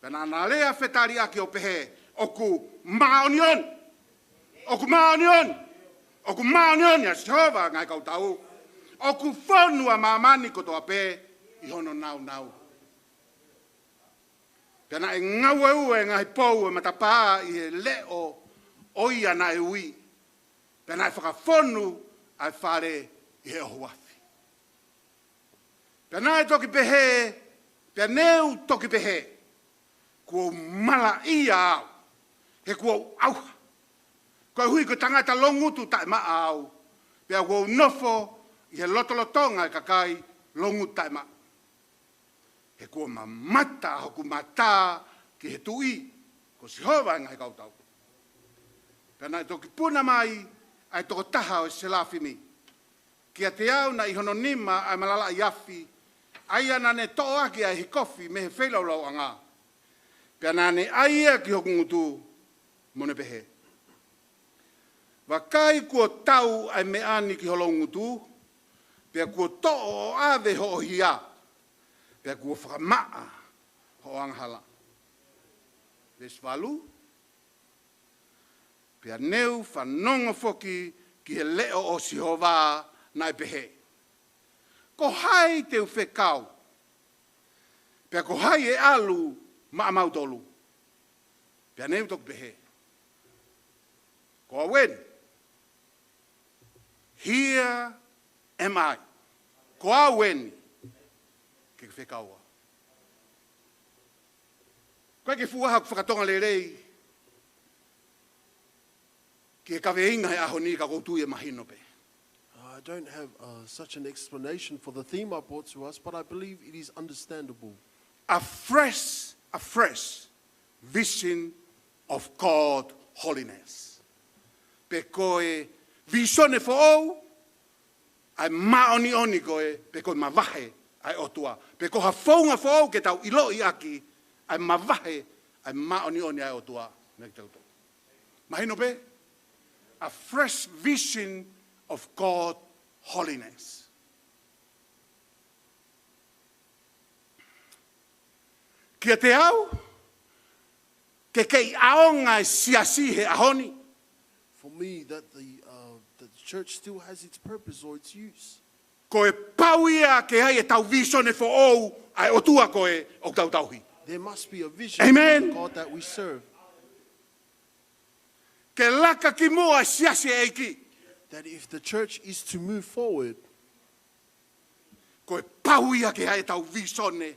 Pea naʻa na lea fetaliʻaki ʻo pehē, ʻOku māʻoniʻoni, ʻoku māʻoniʻoni, ʻoku māʻoniʻoni ʻa Sihova ngaahi kautau. ʻOku fonu ʻa māmani kotoa pē ʻi hono nāunau. Pea naʻe ngāueue ʻa e ngaahi pou ʻo e matapā ʻi he leʻo ʻo ia naʻe ui. Pea naʻe fakafonu ʻa e fale ʻi he ʻohoafi. Pea naʻe toki pehē, pea ne u toki pehē, Kuo u malaʻia au, he kuo u ʻauha. Koeʻuhi ko e tangata longutu taʻemaʻa au, pea kuo u nofo ʻi he lotolotonga ʻo e kakai longutu taʻemaʻa. He kuo mamata hoku mata ki he tuʻi, ko Sihova ʻo e ngaahi kautau. Pea naʻe toki puna mai ʻa e tokotaha ʻo e selafimi kiate au, naʻe ʻi hono nima ʻa e malalaʻi afi, ʻa ia naʻa ne toʻo ʻaki ʻa e hikofi mei he feilaulau ʻanga. Pea naʻa ne ʻai ia ki hoku ngutu, mo ne pehē, Vakai, kuo tau ʻa e meʻa ni ki ho loungutu, pea kuo toʻo ʻo ʻave hoʻo hia, pea kuo fakamaʻa hoʻo angahala. Veesi valu. Pea ne u fanongo foki ki he leʻo ʻo Sihova naʻe pehē, Ko hai te u fekau? Pea ko hai ʻe ʻalu maʻamautolu? Pea ne u toki pehē, Ko au eni. Here am I. Ko au eni. Ke ke fekau au. Pea ʻikai ke fuʻu ʻi ai haku fakatonga lelei ki he kaveinga he ʻaho ni, ka ʻoku ou tui ʻe mahino pē. I don't have, uh, such an explanation for the theme I brought to us, but I believe it is understandable. A fresh, a fresh vision of God holiness. Pe ko e vīsone foʻou ʻa e māʻoniʻoni ko ē, pe ko e mavahe ʻa e ʻOtua. Pe ko ha founga foʻou ke tau ʻiloʻi ʻaki ʻa e mavahe ʻa e māʻoniʻoni ʻa e ʻOtua. Mea ki tau tau. Mahino pē? A fresh vision of God holiness. Kiate au, ke kei ʻaonga e siasi he ʻaho ni. For me, that the, uh, that the church still has its purpose or its use. Ko e pau ia ke ʻi ai e tau vīsone foʻou ʻa e ʻOtua ko ē ʻoku tau tauhi. There must be a vision, amen, of God that we serve. Ke laka ki muʻa e siasi ʻa e ʻEiki. That if the church is to move forward, ko e pau ia ke ʻi ai e tau vīsone,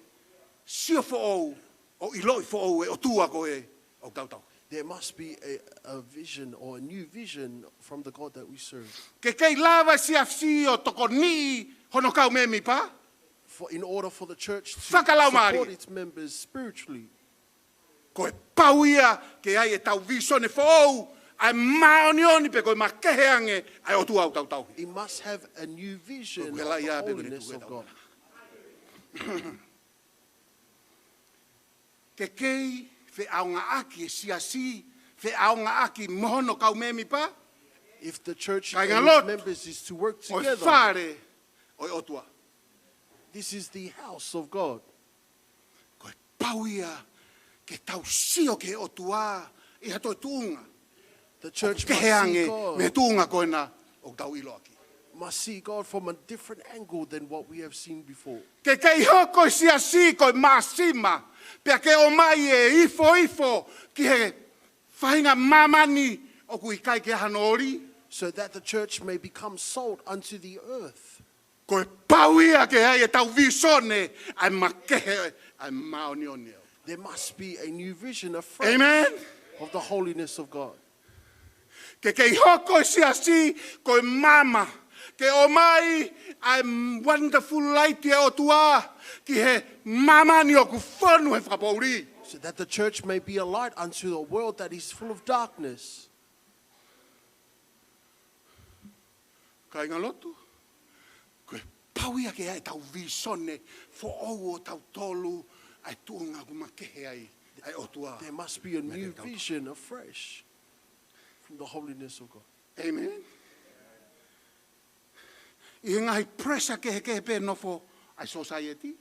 sio foʻou, ʻo ʻiloʻi foʻou e ʻOtua ko ē ʻoku tau tauhi. There must be a, a vision or a new vision from the God that we serve. Ke kei lava e siasi ʻo tokoniʻi hono kau mēmipa. For, in order for the church to, fakalaumālie, support its members spiritually. Ko e pau ia ke ʻi ai e tau vīsone foʻou ʻa e māʻoniʻoni pe ko e makehe ange ʻa e ʻOtua ʻoku tau tauhi. It must have a new vision of the holiness of God. Ke kei feʻaongaʻaki e siasi, feʻaongaʻaki mo hono kau mēmipa. If the church and its members is to work together, kāinga lotu, ko e fale ʻo e ʻOtua. This is the house of God. Ko e pau ia ke tau sio ki he ʻOtua ʻi ha toe tuʻunga. The church must see God. Kehe ange mei he tuʻunga ko ena ʻoku tau ʻiloʻaki. Must see God from a different angle than what we have seen before. Ke kei hoko e siasi ko e māsima, pea ke ʻomai e ifoifo ki he faʻahinga māmani ʻoku ʻikai ke ʻi ai hano oli. So that the church may become salt unto the earth. Ko e pau ia ke ʻi ai e tau vīsone ʻa e makehe ʻa e māʻoniʻoni. There must be a new vision, a fresh, amen, of the holiness of God. Ke kei hoko e siasi ko e maama, ke ʻomai ʻa e wonderful light ʻa e ʻOtua ki he māmani ʻoku fonu he fakapoʻuli. So that the church may be a light unto a world that is full of darkness. Kāinga lotu, ko e pau ia ke ʻi ai e tau vīsone foʻou ʻo tautolu ʻa e tuʻunga ʻoku makehe ai ʻa e ʻOtua. There must be a new vision, afresh, from the holiness of God. Amen. ʻI he ngaahi pressure kehekehe pē nofo ʻa e society.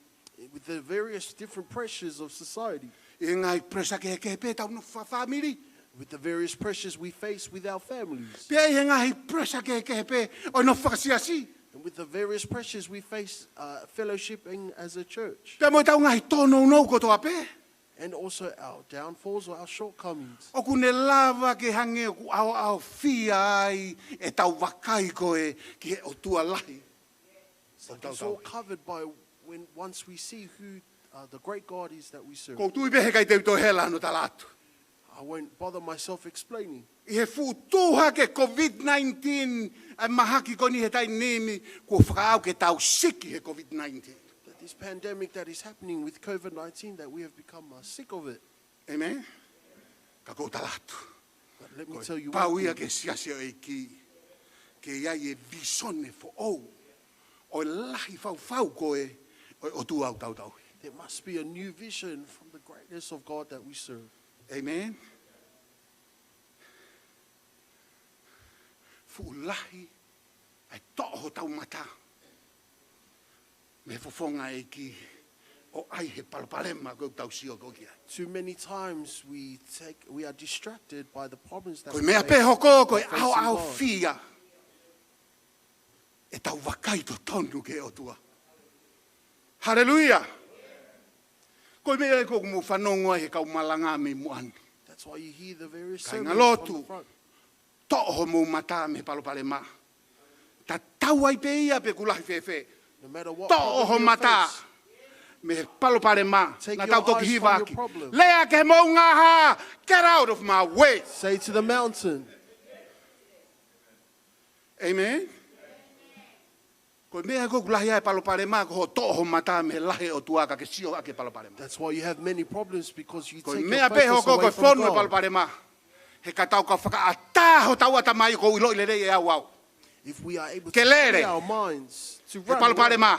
With the various different pressures of society. ʻI he ngaahi pressure kehekehe pē tau nofo fakafāmili. With the various pressures we face with our families. Pea ʻi he ngaahi pressure kehekehe pē ʻo e nofo fakasiasi. And with the various pressures we face, uh, fellowshipping as a church. Pea mo e tau ngaahi tōnounou kotoa pē. And also our downfalls or our shortcomings. ʻOku ne lava ke hangē ʻoku ʻaoʻaofia ai e tau vakai ko ē ki he ʻOtua lahi. So it's all covered by when, once we see who, uh, the great God is that we serve. Ko u tui pē he ʻikai te u toe hela hono tala atu. I won't bother myself explaining. ʻI he fuʻu tuʻu hake COVID nineteen, ʻa e mahaki ko eni he taimi ni, kuo fakaʻau ke tau siki he COVID nineteen. That this pandemic that is happening with COVID nineteen, that we have become, uh, sick of it. Amen. Ka ko u tala atu. But let me tell you one thing. Ko e pau ia ki he siasi ʻo e ʻEiki ke ʻi ai e vīsone foʻou ʻo e lahi faufau ko ē ʻo e ʻOtua ʻoku tau tauhi. There must be a new vision from the greatness of God that we serve. Amen. Fuʻu lahi ʻa e toʻo hotau mata mei he fofonga ʻo e ʻEiki ʻo ʻai he palopalema ko ē ʻoku tau sio ko ē ki ai. Too many times we take, we are distracted by the problems that we face. Ko e meʻa pē hoko ko e ʻaoʻaofia e tau vakai totonu ki he ʻOtua. Haleluia. Ko e meʻa ia ʻoku mou fanongo ai he kau malanga mei muʻa ni. That's why you hear the various sermons from the front. Kāinga lotu, toʻo homou mata mei he palopalema. Tatau ai pē ia pe ʻoku lahi fēfē. No matter what problem you face. Toʻo ho mata. mei he palopalema naʻa tau toki hivaʻaki. Lea ki he moʻunga hā, "Get out of my way." Say to the mountain. Amen. Ko e meʻa ko ē ʻoku lahi ai e palopalema, ko hoʻo toʻo ho mata mei he lahi ʻo e ʻOtua ka ke sio ʻaki e palopalema. That's why you have many problems, because you take your focus away from God. Ko e meʻa pē ʻe hoko ko e fonu e palopalema, he ka tau ka fakaʻatā hotau ʻatamai ʻoku ʻiloʻi lelei ʻe au au. If we are able to free our minds to run away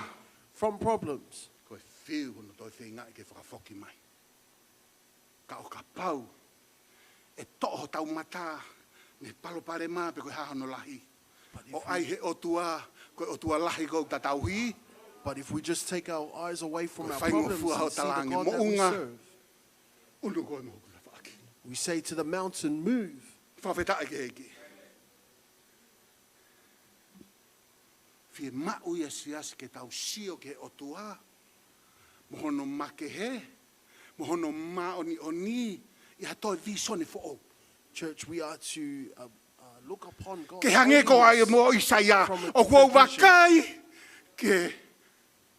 from problems. Ke lele he palopalema. Ko e fiu hono toe feingaʻi ke fakafoki mai. Ka ʻo kapau ʻe toʻo hotau mata mei he palopalema pe ko e hā hono lahi, ʻo ʻai he ʻOtua ko e ʻOtua lahi ʻoku ta tauhi, but if we just take our eyes away from our problems and see the God that we serve, ko e faingofua ʻo talaange, "Moʻunga, unu koe mei hoku tafaʻaki." We say to the mountain, "Move." Fakafetaʻi ki he ʻEiki. Fiemaʻu ia siasi ke tau sio ki he ʻOtua mo hono makehe, mo hono māʻoniʻoni, ʻi ha toe vīsone foʻou. Church, we are to, uh, uh, look upon God. Ke hangē ko ʻAisea, ʻoku ou vakai ki he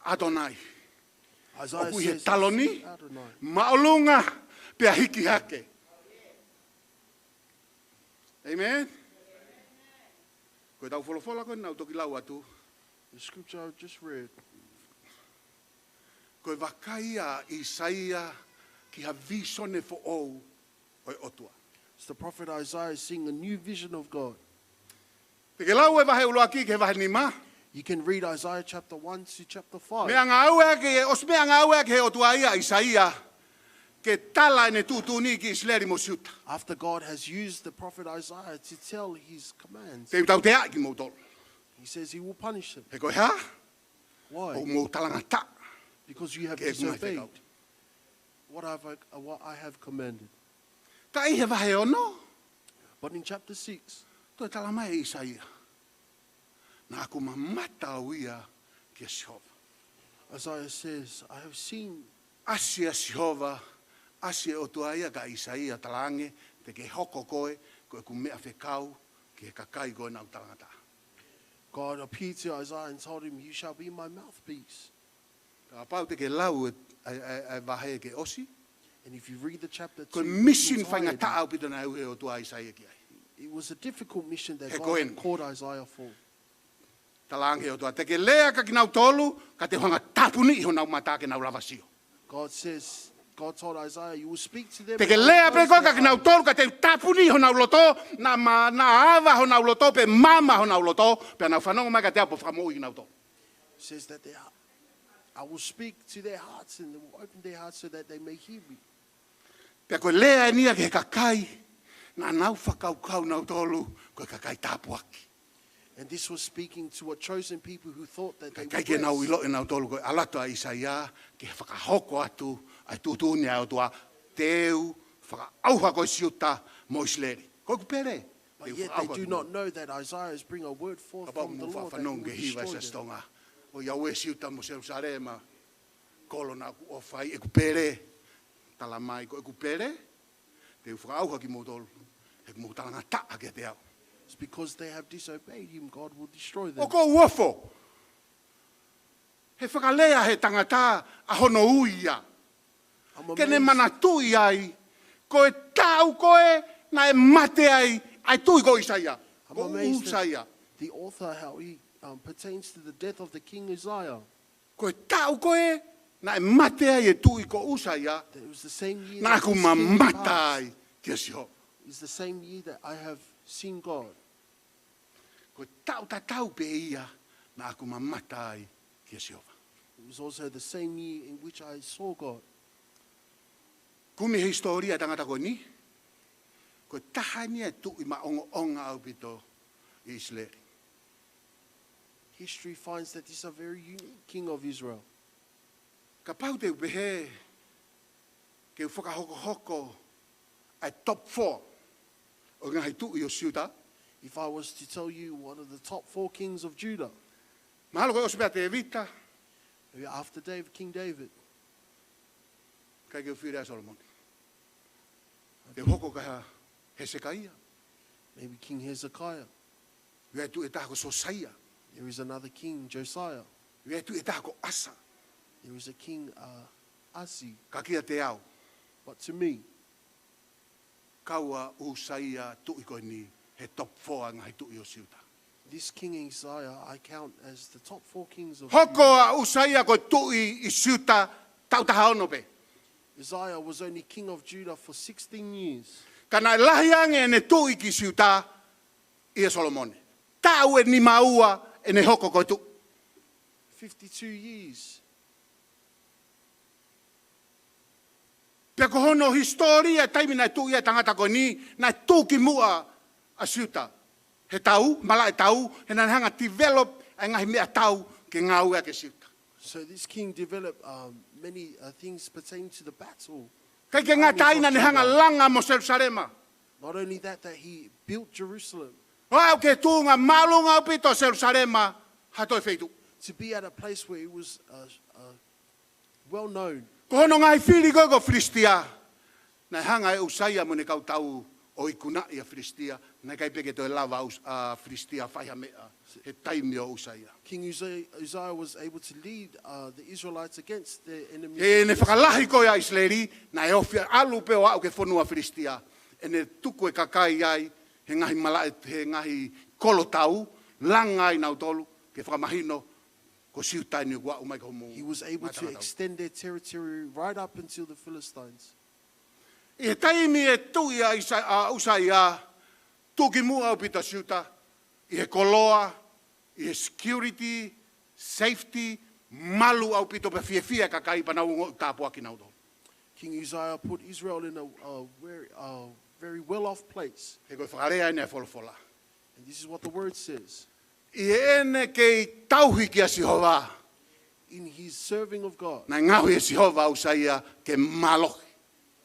ʻAtonai. Isaiah says, "I see Adonai." ʻOku ʻi he taloni, māʻolunga, pea hiki hake. Amen. Ko ʻetau folofola ko ē naʻa ku toki lau atu, the scripture I just read, ko e vakai ʻa ʻAisea ki ha vīsone foʻou ʻo e ʻOtua. It's the prophet Isaiah seeing a new vision of God. Te ke lau e vahe ʻuluaki ki he vahe nima. You can read Isaiah chapter one to chapter five. Meʻangāue ʻaki, ʻosi meʻangāue ʻaki he ʻOtua ia ʻa ʻAisea ke tala ʻene tuʻutuʻuni ki ʻIsileli mo Siuta. After God has used the prophet Isaiah to tell his commands, te u tauteaʻi kimoutolu. He says he will punish them. He ko e hā? Why? ʻOku mou talangataʻa. Because you have disobeyed what I've, uh, what I have commanded. Ka ʻi he vahe ono, but in chapter six, toe tala mai ʻe ʻAisea, "Naʻa ku mamata au ia kia Sihova." Isaiah says, "I have seen." ʻAsi ʻa Sihova, ʻasi e ʻOtua ia kia ʻAisea, talaange, "Te ke hoko koe ko ʻeku meʻa fekau ki he kakai ko ē naʻa ku talangataʻa." God appeared to Isaiah and told him, "You shall be my mouthpiece." Kapau te ke lau e, e, e, e vahe ke ʻosi, and if you read the chapter two, ko e mission faingataʻa ʻaupito naʻe ui he ʻOtua ʻa ʻAisea ki ai. It was a difficult mission that God had called Isaiah for. Talaange he ʻOtua, "Te ke lea kia kinautolu, ka te u hanga ʻo tāpuniʻi honau mata ke nau lava sio." God says, God told Isaiah, "You will speak to them." Te ke lea pē koe kia kinautolu, ka te u tāpuniʻi honau loto, naʻa ma-, naʻa ava honau loto, pea maama honau loto, pea nau fanongo mai kiate au pea u fakamoʻui kinautolu. Says that they are, "I will speak to their hearts and they will open their hearts so that they may hear me." Pea ko e lea eni ia ki he kakai naʻa nau fakakaukau nautolu ko e kakai tāpuaki. And this was speaking to a chosen people who thought that they were blessed. Kae ʻikai ke nau ʻiloʻi nautolu ko e ʻalu atu ʻa ʻAisea ke fakahoko atu ʻa e tuʻutuʻuni ʻa e ʻOtua, "Te u fakaʻauha koe Siuta mo ʻIsileli." Ko ʻeku pele. But yet they do not know that Isaiah is bringing a word forth from the Lord that he will destroy them. Kapau ʻoku mou faʻa fanongo ki he hiva ʻa Siaʻatouʻanga, "ʻOiauē Siuta mo Selūsalema, kolo naʻa ku ʻofa ai, ʻeku pele." Tala mai, "Ko ʻeku pele, te u fakaʻauha kimoutolu, he ʻoku mou talangataʻa kiate au." It's because they have disobeyed him, God will destroy them. ʻOku ou ofo he fakalea he tangata ʻa hono ui ia. I'm amazed. Ke ne manatuʻi ai, ko e taʻu ko ē naʻe mate ai ʻa e tuʻi ko ʻĪsaia. I'm amazed at the author, how he, um, pertains to the death of the King Uzziah. Ko e taʻu ko ē naʻe mate ai e tuʻi ko ʻĪsaia, naʻa ku mamata ai kia Sihova. It was the same year that Uzziah passed. It's the same year that I have seen God. Ko e taʻu tatau pē ia naʻa ku mamata ai kia Sihova. It was also the same year in which I saw God. Kumi hisitōlia ʻa e tangata ko eni, ko e taha eni ʻa e tuʻi maʻongoʻonga ʻaupito ʻi ʻIsileli. History finds that this is a very unique king of Israel. Kapau te u pehē ke u fakahokohoko ʻa e top four ʻo e ngaahi tuʻi ʻo Siuta, if I was to tell you one of the top four kings of Judah, mahalo ko e ʻosi pē ʻa Tēvita, maybe after David, King David, ʻikai ke u fili ʻa Solomone. Te u hoko kia Hesekaia. Maybe King Hezekiah. ʻI ai e tuʻi ʻe taha ko Sosaia. There is another king, Josiah. ʻI ai e tuʻi ʻe taha ko ʻAsa. There was a king, uh, Asi. Ka kiate au, But to me, kau ʻa ʻUsaia tuʻi ko eni he top four ngaahi tuʻi ʻo Siuta. This king Uzziah, I count as the top four kings of Hoko Judah. ʻA ʻUsaia ko e tuʻi ʻi Siuta taʻu taha ono pē. Uzziah was only king of Judah for sixteen years. Ka naʻe lahi ange ʻene tuʻi ki Siuta ʻia Solomone. Taʻu ʻe nima ua ʻene hoko ko e tuʻi. Fifty-two years. Pea ko hono hisitōlia, taimi naʻe tuʻi ai e tangata ko eni, naʻe tuʻu ki muʻa ʻa Siuta he tau, malaʻe tau, he naʻa ne hanga ʻo develop ʻa e ngaahi meʻatau ke ngāueʻaki ʻe Siuta. So this king developed, um, many, uh, things pertaining to the battle. ʻIkai ke ngata ai, naʻa ne hanga ʻo langa mo Selusalema. Not only that, that he built Jerusalem. ʻO aʻu ki he tuʻunga māʻolunga ʻaupito ʻo Selusalema ha toe feituʻu. To be at a place where it was, uh, uh, well known. Ko hono ngaahi fili ko ē ko Filisitia, naʻe hanga ʻe ʻUsaia mo ʻene kau tau ʻo ikunaʻi ʻa Filisitia, naʻe ʻikai pē ke toe lava ʻa ʻUs-, ʻa Filisitia ʻo fai ha meʻa he taimi ʻo ʻUsaia. King Uzziah, Uzziah was able to lead, uh, the Israelites against their enemies. ʻI heʻene fakalahi ko ē ʻa ʻIsileli, naʻe ofi ʻalu pē ʻo aʻu ki he fonua Filisitia, ʻene tuku e kakai ai he ngaahi malaʻe, he ngaahi kolo tau, langa ai kinautolu, ke fakamahino ko Siuta eni ʻoku aʻu mai ki homou matakau. He was able to extend their territory right up until the Philistines. ʻI he taimi ʻe tuʻi ai ʻa ʻUsa-, ʻa ʻUsaia, tuʻu ki muʻa ʻaupito ʻa Siuta, ʻi he koloa, ʻi he security, safety, malu ʻaupito pea fiefia e kakai pea nau ongoʻi tāpuaki kinautolu. King Uzziah put Israel in a, a very, a very well-off place. He ko e fakalea eni ʻa e folofola. And this is what the word says. ʻI heʻene kei tauhi kia Sihova, In his serving of God, naʻe ngaohi ʻe Sihova ʻa ʻUsaia ke mālohi.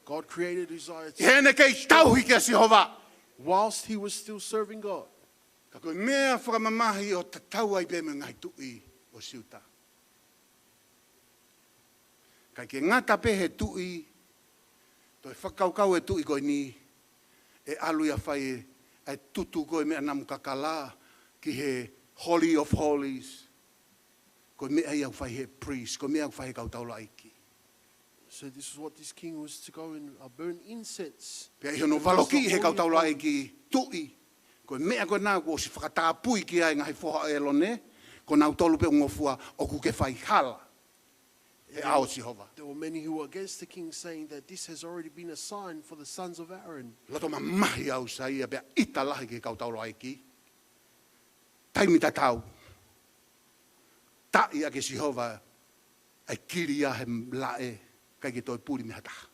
God created Uzziah to, ʻI heʻene kei tauhi kia Sihova. Whilst he was still serving God. Ka ko e meʻa fakamamahi ʻo tatau ai pē mo e ngaahi tuʻi ʻo Siuta. ʻIkai ke ngata pē he tuʻi, toe fakakaukau e tuʻi ko eni, ʻe ʻalu ia ʻo fai e, ʻa e tutu ko ē meʻa namu kakala ki he Holy of Holies. Ko e meʻa ia ʻoku fai he priest, ko e meʻa ʻoku fai he kau taulaʻeiki. So this is what this king was to go and, uh, burn incense. Pea ʻi hono valokiʻi he kau taulaʻeiki tuʻi, ko e meʻa ko ena kuo ʻosi fakatapui ki ai e ngaahi foha ʻo ʻĒlone, ko kinautolu pē ʻoku ngofua ʻoku ke fai hala he ʻao ʻo Sihova. There were many who were against the king, saying that this has already been a sign for the sons of Aaron. Loto mamahi ʻa ʻUsaia pea ʻita lahi ki he kau taulaʻeiki. Taimi tatau, taʻi ʻaki ʻe Sihova ʻa e kilia he laʻe, ʻikai ke toe puli mei ha taha.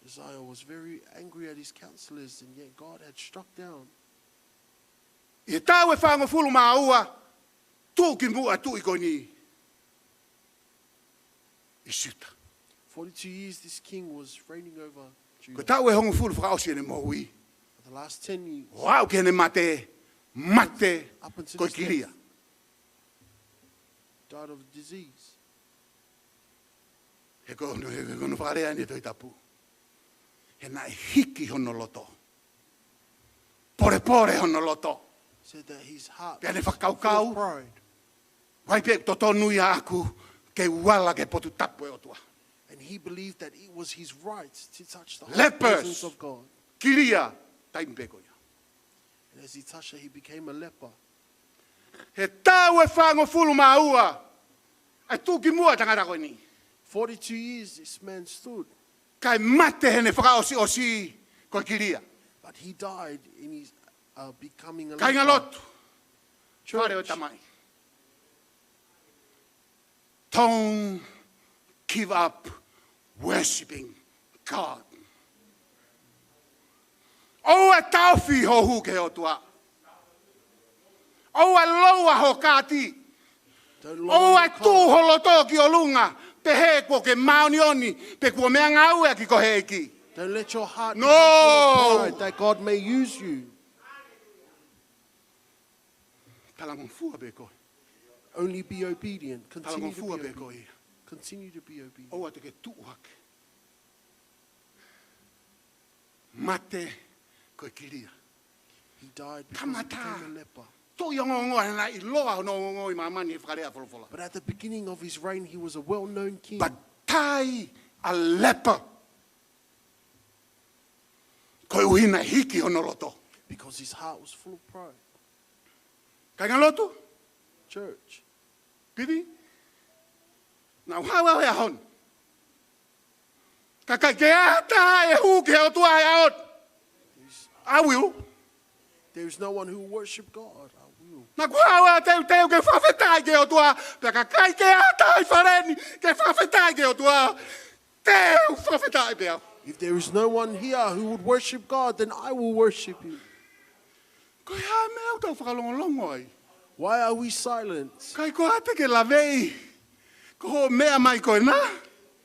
Uzziah was very angry at his counselors, and yet God had struck down. ʻI he taʻu ʻe fāngofulu mā ua, tuʻu ki muʻa e tuʻi ko eni ʻi Siuta. Forty-two years this king was reigning over Judah. Ko e taʻu ʻe hongofulu fakaʻosi ʻene moʻui, The last ten years, ʻo aʻu ki heʻene mate, mate ko e kilia. Up until his death, died of disease. He ko hono, he ko hono fakalea eni he Tohi Tapu, he naʻe hiki hono loto. Polepole hono loto. Said that his heart was full of pride. Pea ne fakakaukau, ʻoku ʻi ai pē ʻeku totonu ia ʻaʻaku ke u ala ki he potu tapu ʻo e ʻOtua. And he believed that it was his right to touch the holy presence of God. Lepers, kilia, taimi pē ko ia. And as he touched it, he became a leper. He taʻu ʻe fāngofulu mā ua ʻa e tuʻu ki muʻa ʻa e tangata ko eni. Forty-two years this man stood. Kae mate heʻene fakaʻosiʻosi ko e kilia. But he died in his, uh, becoming a leper. Kāingalotu, Church. Fale ʻo e Tamai. Don't give up worshiping God. ʻOua ʻe taʻofi hoʻo hū ki he ʻOtua. ʻOua ʻe loua ho kāti. Don't lower your card. ʻOua ʻe tuʻu ho loto ki ʻolunga, pehē kuo ke māʻoniʻoni, pe kuo meʻangāueʻaki koe ʻe he ʻEiki. Don't let your heart become full of pride that God may use you. No. Talangofua pē koe. Only be obedient. Continue to be obedient. Talangofua pē koe. Continue to be obedient. ʻOua te ke tuʻu hake. Mate ko e kilia. He died because he became a leper. Kamata. Toʻi ongoongoa, he naʻe ʻiloa hono ongoongoa ʻi māmani he fakalea folofola. But at the beginning of his reign, he was a well known king But tai a leper. Koeʻuhi naʻe hiki hono loto. Because his heart was full of pride. Kāinga lotu, Church, piti. Naʻa ku haʻu au he ʻaho ni. Ka ʻikai ke ʻi ai ha taha ʻe hū ki he ʻOtua he ʻaho ni. I will. There is no one who will worship God. I will. Naʻa ku haʻu au ʻo teuteu ke fakafetaʻi ki he ʻOtua. Pea ka ʻikai ke ʻi ai ha taha ʻi fale ni ke fakafetaʻi ki he ʻOtua, te u fakafetaʻi pē au. If there is no one here who would worship God, then I will worship him. Ko e hā e meʻa ʻoku tau fakalongolongo ai? Why are we silent? ʻIkai ko ha te ke laveʻi. Ko hoʻo meʻa mai ko ena.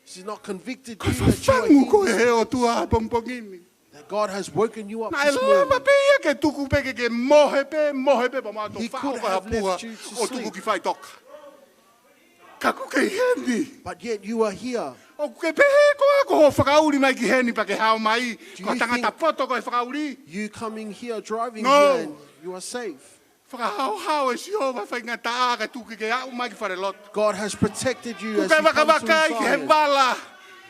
This is not convicted Ko e you that you are fafangu koe here, he ʻOtua he pongipongi ni. That God has woken you up Naʻe this lava morning. pē ia ke tuku pē ke, ke mohe pē, mohe pē, pea mo e He tofa could ko e have hapua left you to ʻo tuku sleep. Ki faʻitoka. Ka ʻoku ke ʻi heni. But yet you are here. ʻOku ke pehē koā ko hoʻo fakaʻuli mai ki heni pea ke hao mai? Do Ko e you tangata think poto ko e fakaʻuli? you coming here driving No. here and you are safe? Fakahaohaoa ʻe Sihova e faingataʻa kae tuku ke ke aʻu mai ki falelotu. God has protected you ʻOku as ke you come to vakavakai ki he Zion. Vala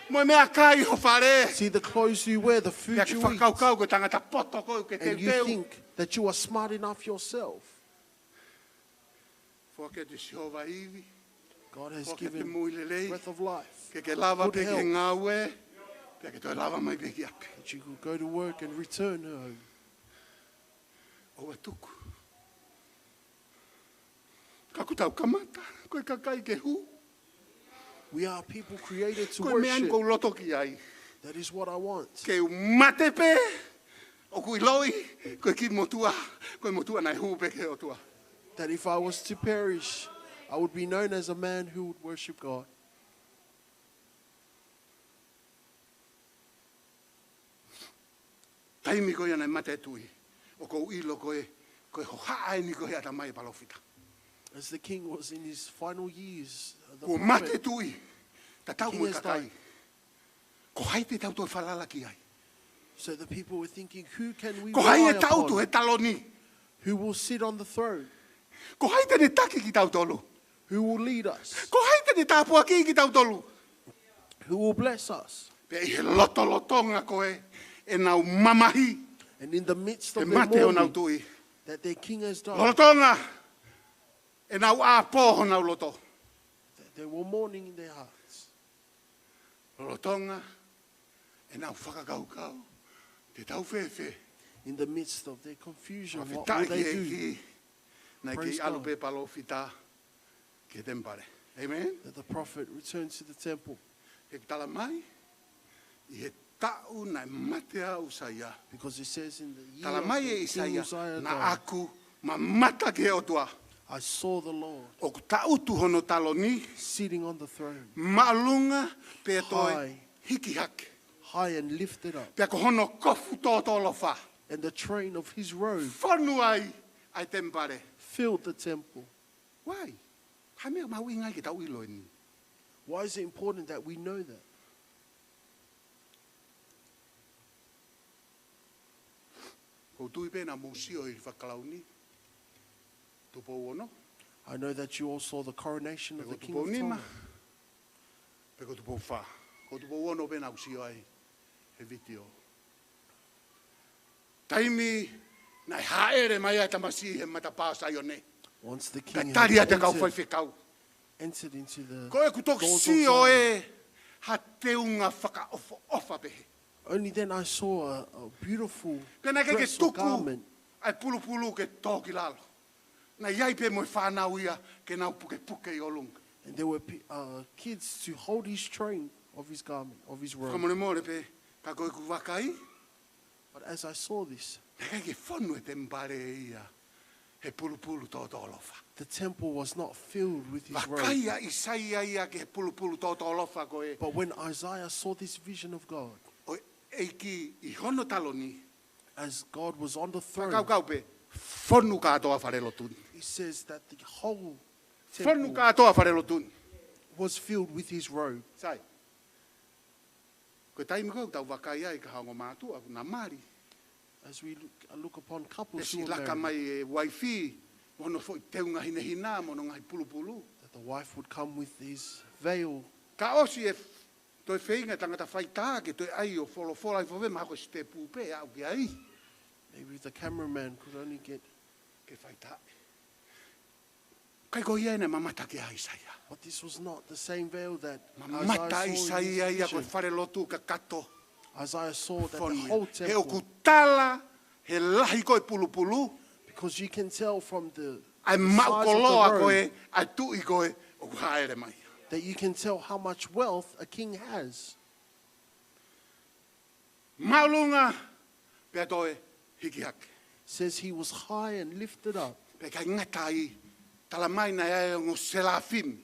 mo e meʻakai ʻo fale. See the clothes you wear, the Pea food ke you eat, fakakaukau ko e tangata poto koe ʻoku ke and you teuteu. Think that you are smart enough yourself. Foaki atu ʻe Sihova ivi. God has Foaki atu given moʻui lelei. Breath of life. Ke ke lava Good pē ki he health. Ngāue. Pea ke toe lava mai pē ki ʻapi. That you could go to work and return home. ʻOua tuku. Ka ʻoku tau kamata, ko e kakai ke hū. We are people created to Ko e meʻa ni worship. ʻoku ou loto ki ai. That is what I want. Ke u mate pē, ʻoku ou ʻiloʻi, ko e kiʻi motuʻa, ko e motuʻa naʻe hū pē ki he ʻOtua. That if I was to perish, I would be known as a man who would worship God. Taimi ko ia naʻe mate e tuʻi, ʻoku ou ʻilo ko e, ko e hohaʻa eni ko e ʻatamai e palōfita. As the king was in his final years, the Kuo mate prophet, e tuʻi, tatau king mo e has kakai. Died. Ko hai te tau toe falala ki ai? So the people were thinking, who can we Ko hai rely e tautu he upon? Taloni? Who will sit on the throne? Ko hai te ne taki kitautolu? Who will lead us? Ko hai te ne tāpuakiʻi kitautolu? Who will bless us? Pea ʻi he lotolotonga ko ē ʻenau mamahi, And in the midst he of their mate honau mourning, tuʻi. That their king has died, Lolotonga ʻenau ʻāpō honau loto. That they were mourning in their hearts. Lolotonga ʻenau fakakaukau, te tau fēfē? In the midst of their confusion, what Fakafetaʻi will ki they he do? ʻEiki, naʻe Praise kei ʻalu God. Pē palōfita ki he temipale. Amen? That the prophet returns to the temple. He ʻoku tala mai, ʻi he taʻu naʻe mate ai ʻa ʻĪsaia. Because it says in the year Tala mai ʻe that King ʻĪsaia, Uzziah naʻa died, ku mamata ki he ʻOtua. I saw the Lord ʻOku taʻutu hono taloni, sitting on the throne, māʻolunga pea toe High. Hiki hake. High and lifted up. Pea ko hono kofu tōtōlofa, And the train of his robe fonu ai ʻa e temipale. Filled the temple. Why? Hā e meʻa mahuʻinga ai ke tau ʻilo eni? Why is it important that we know that? ʻOku ou tui pē naʻa mou sio ʻi he fakakalauni, Tupou ono, I know that you all saw the coronation of the King Tupou of nima, Tonga. Pe ko Tupou fā. Ko Tupou ono pē naʻa ku sio ai he vitiō. Taimi naʻe hāʻele mai ai e tamasiʻi he matapā Saione. Once the Ka king tali had ʻa e kau entered, faifekau. Entered into the Ko ʻeku toki doors of sio Zion, ē ha teunga fakaʻofoʻofa pehē. Only then I saw a, a beautiful Pea naʻe ʻikai ke dress or tuku garment. ʻa e pulupulu ke tō ki lalo. Naʻe ʻi ai pē mo e fānau ia ke nau pukepuke ʻi ʻolunga. And there were pe- uh, kids to hold his train of his garment, of his robe. Fakamolemole pē, ka ko ʻeku vakai, But as I saw this, naʻe ʻikai ke fonu e temipale ia he pulupulu tōtōlofa. The temple was not filled with his robe. Vakai ʻa ʻĪsaia ia ki he pulupulu tōtōlofa ko ē. But when Isaiah saw this vision of God, ʻO e ʻEiki ʻi hono taloni, as God was on the throne, fakakaukau pē, fonu kātoa falelotu ni. He says that the whole Fonu temple kātoa falelotu ni. Was filled with his robe. Sai. Ko e taimi ko ē ʻoku tau vakai ai ki ha ongo mātuʻa ʻoku na mali. As we look, uh, look upon Pea couples who are ʻosi laka mai married, e uaifi mo hono foʻi teunga hinehina, mo hono ngaahi pulupulu. That the wife would come with his veil. Ka ʻosi e f-, toe feinga tangata faitā ke toe ʻai ʻo folofola ʻi fove maʻa ko e sitepu pē ʻaʻu ki ai. Maybe the cameraman could only get. Ke faitā. ʻIkai ko ia ʻene mamata ki ai ʻa ʻIsaia. But this was not the same veil that Mamata Isaiah saw in ʻIsaia his ia ko e vision. Fale Lotu kakato. Isaiah saw that the Fonu. Whole He ʻoku temple, tala he lahi ko e pulupulu. Because you can tell from the, ʻA e the maʻu size of koloa the ko robe, e, ʻa e tuʻi ko e ʻoku hāʻele mai. That you can tell how much wealth a king has. Māʻolunga pea toe hiki hake. Says he was high and lifted up. Pea ʻikai ngata ai, tala mai naʻe ʻi ai e ongo selafimi.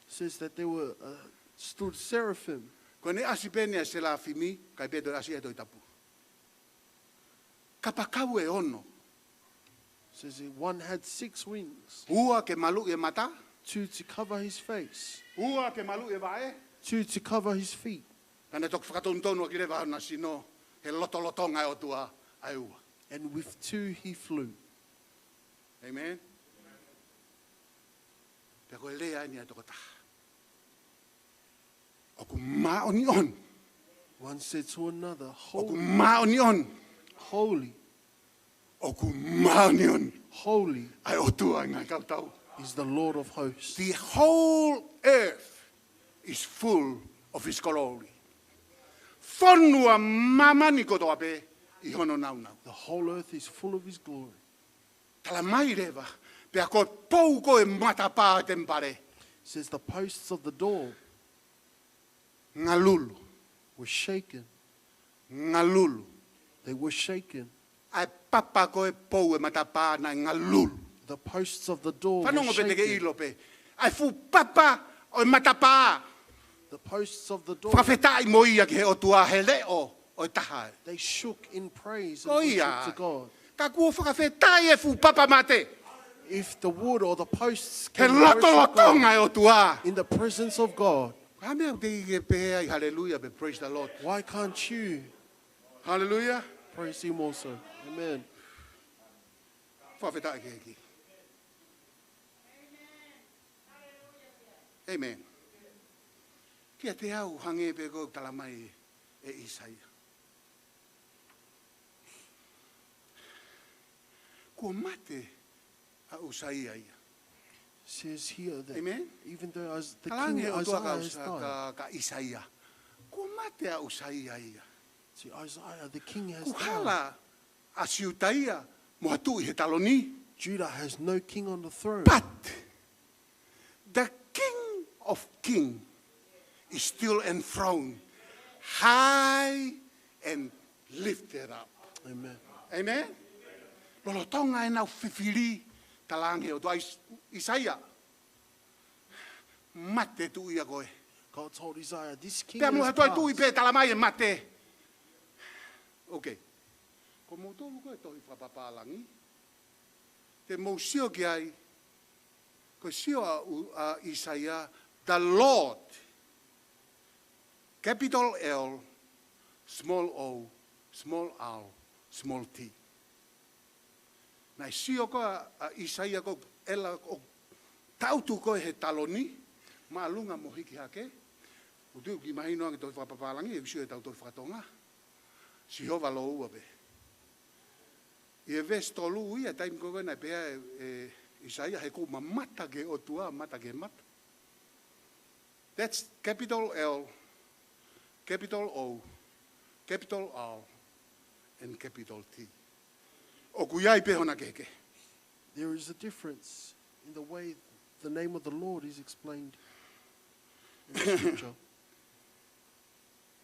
Says that there were uh, stood seraphim. Ko ʻene ʻasi pē ʻene selafimi, ʻikai pē toe ʻasi ʻi he Tohi Tapu. Kapakau ʻe ono. Says that one had six wings. Ua ke maluʻi e mata. Two to cover his face. Ua ke maluʻi e vaʻe. Two to cover his feet. Ka naʻe toki fakatonutonu ʻaki leva hona sino he lotolotonga ʻo e ʻOtua ʻa e ua. And with two he flew. Amen. Pea ko e lea eni ʻa e tokotaha. ʻOku māʻoniʻoni. One said to another, ʻOku "Holy, māʻoniʻoni. Holy, ʻOku māʻoniʻoni. Holy ʻA e ʻOtua ʻo e ngaahi kautau. Is the Lord of hosts." The whole earth is full of his glory. Fonua māmani kotoa pē ʻi hono nāunau. The whole earth is full of his glory. Tala mai leva, pea ko e pou ko e matapā ʻo e temipale. Says the posts of the door Ngalulu. Were shaken. Ngalulu. They were shaken. ʻA e papa ko e pou e matapā naʻe ngalulu. The posts of the door were Fanongo pē te ke shaken. ʻilo pē. ʻA e fuʻu papa ʻo e matapā. The posts of the door, Fakafetaʻi mo ia ki he ʻOtua he leʻo ʻo e taha. They shook in praise Ko and ia. Worship to God. Ka kuo fakafetaʻi e fuʻu papa mate. If the wood or the posts He can worship lotolotonga God ʻo e ʻOtua. In the presence of God, Ka mea te ke pehē ai, hallelujah, pē praise the Lord. Why can't you Hallelujah. Praise him also? Amen. Fakafetaʻi ki he ʻEiki. Amen. Kiate au hangē pē ko e tala mai ʻe ʻIsaia. Kuo mate ʻa ʻUsaia ia. Says here that Amen. Even though as the Talaange king ʻe he ʻOtua Isaiah ka has ʻUsa- died, ka, ka ʻIsaia. Kuo mate ʻa ʻUsaia ia. to Isaiah the king has Kuo died. hala ʻa Siuta ia mo ha tuʻi he taloni. Judah has no king on the throne. But the King of King is still enthroned high and lifted up. Amen. Amen. Lolotonga ʻenau fifili, talaange ʻe he ʻOtua ʻa ʻIsaia, mate tuʻi ia ko ē. God told Isaiah, this king Pea mo has ha toe tuʻi passed. Pē tala mai ʻe mate. Okay. Ko moutolu ko e tohi fakapapālangi, te mou sio ki ai, ko e sio ʻa ʻu- ʻa ʻIsaia, the Lord, capital L, small o, small r, small t. Naʻe sio ko ē ʻa ʻIsaia ko ē ʻo taʻutu ko ē he taloni, māʻolunga mo hiki hake. ʻOku ou kiʻi mahino ange tohi fakapapālangi, ʻe sio ʻe tau tohi fakatonga. Sihova lōua pē. ʻI he veesi tolu ia, taimi ko ē naʻe pehē ʻe ʻIsaia, he ʻoku ou mamata ki he ʻOtua, mata ki he mata. That's capital L, capital O, capital R, and capital T. ʻOku ʻi ai pē hona kehekehe. There is a difference in the way the name of the Lord is explained in the scripture.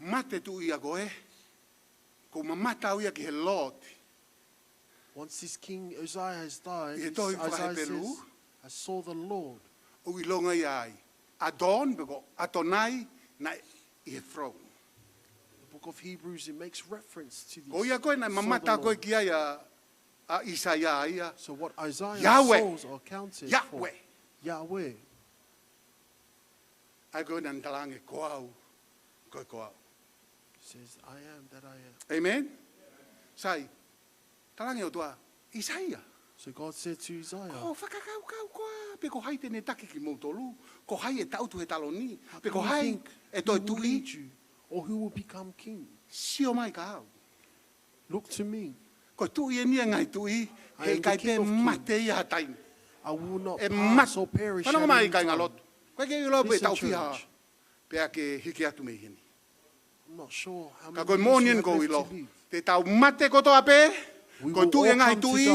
Mate tuʻi ia ko ē, ʻoku ou mamata au ia ki he Lord. Once this king Uzziah has died, ʻI he this- tohi Isaiah fakaHepelū, says, "I saw the Lord." ʻoku ʻilonga ia ai. Adon, pe ko Atonai, naʻe ʻi he throne. The book of Hebrews, it makes reference to this. Ko ia ko ē naʻe "Saw the mamata ko ē Lord." ki ai ʻa, ʻa ʻIsaia ia. So what Isaiah Yahweh. Saw or counted for? Yahweh. Yahweh. ʻA ia ko ē naʻa ne talaange ko au, ko e ko au. Says, "I am that I am." Amen? Sai, talaange ʻe he ʻOtua, ʻIsaia. So God said to Uzziah, Ko fakakaukau koā pe ko hai te ne taki kimoutolu? Ko hai ʻe tangutu he taloni? Pe ko hai ʻe toe tuʻi? Or who will become king? Sio mai kia au. Look to me. Ko e tuʻi eni ʻo e ngaahi tuʻi, he ʻikai pē mate ia ha taimi. I will not pass or perish at any time. Fanongo mai kāinga lotu. ʻOku ʻikai ke u ʻilo pe tau fiha pea ke hiki atu mei heni. I'm not sure how many years you have left to live. Ka ko e moʻoni eni ʻoku ou ʻilo, te tau mate kotoa pē, ko e tuʻi ʻo e ngaahi tuʻi,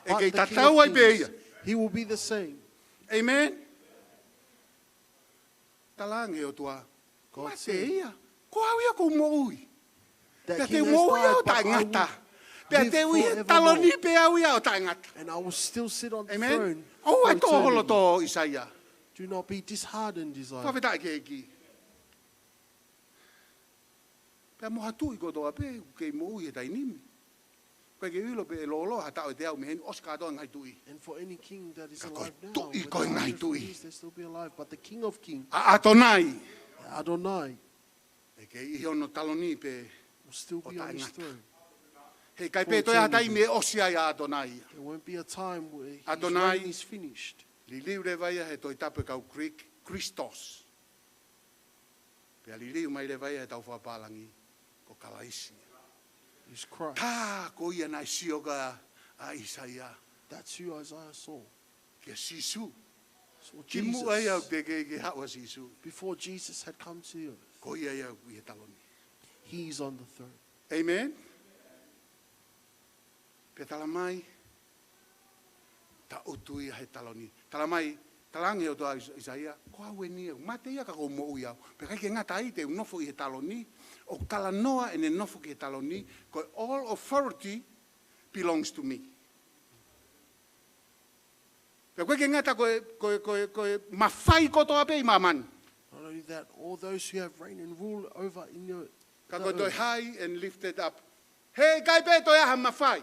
ʻe kei tatau ai pē ia. We will all come to die, but the King of Kings, he will be the same. Amen. Talaange ʻe he ʻOtua, mate ia, ko au ia ʻoku ou moʻui. Pea te u moʻui au ʻo taʻengata. Pea te u ʻi he taloni pē au ia ʻo taʻengata. Amen. ʻOua ʻe tō ho loto, ʻĪsaia. Do not be disheartened, Uzziah. Fakafetaʻi ki he ʻEiki. Pea mo ha tuʻi kotoa pē ʻoku kei moʻui he taimi ni, ʻoku ʻikai ke u ʻilo pe ʻe lōloa ha taʻu ʻe teau mei heni, ʻosi kātoa e ngaahi tuʻi. And for any king that is alive now, whether a hundred years, they'll still be alive. Ka ko e tuʻi ko e ngaahi tuʻi, ʻa ʻAtonai. ʻA ʻAtonai. ʻE kei ʻi hono taloni pē ʻo taʻengata. He ʻikai pē toe ʻi ai ha taimi ʻe ʻosi ai ʻa ʻAtonai ia. There won't be a time where his reign is finished. ʻAtonai, liliu leva ia he Tohi Tapu ʻa e kau Greek, Christos. Pea liliu mai leva ia he tau fakapālangi ko Kalaisi. Tā ko ia naʻe sio ki ai ʻa ʻĪsaia. That's who Isaiah saw. Kia Sīsū. Kimuʻa ia ʻoku teʻeki ke haʻu ʻa Sīsū. Before Jesus had come to earth. Ko ia ia ʻoku ʻi he taloni. He is on the throne. Amen. Pea tala mai, tangutu ia he taloni. Tala mai, talaange ʻe he ʻOtua kia ʻĪsaia, ko au eni ia, mate ia ka ʻoku ou moʻui au. Pea ʻikai ke ngata ai, te u nofo ʻi he taloni, ʻoku talanoa ʻene nofo ki he taloni, ko e all authority belongs to me. Pea ʻoku ʻikai ke ngata ko e, ko e, ko e, ko e mafai kotoa pē ʻi māmani. Not only that, all those who have reign and rule over in your, ka ko e toe high and lifted up. He ʻikai pē toe ʻi ai ha mafai.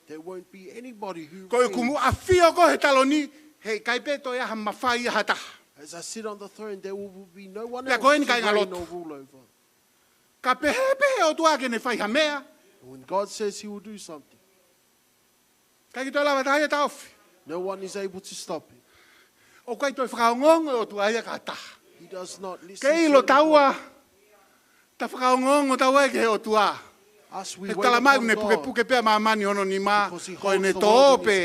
There won't be anybody who reigns. Ko ʻeku ʻafio ko ē he taloni, he ʻikai pē toe ʻi ai ha mafai ʻa ha taha. As I sit on the throne, there will be no one else to reign or rule over. Pea ko eni kāinga lotu. Ka pehē pē ʻe he ʻOtua ke ne fai ha meʻa. And when God says he will do something, ʻikai ke toe lava taha ia ʻo taʻofi. No one is able to stop it. ʻOku ʻikai toe fakaongoongo e ʻOtua ia ki ha taha. He does not listen to anybody. Kei ʻilo taua, ta fakaongoongo taua ki he ʻOtua. Us, we wait upon God. He tala mai ʻoku ne pukepuke pē ʻa māmani ʻi hono nima, because he holds the world in his hand. Ko ʻene toʻo pē,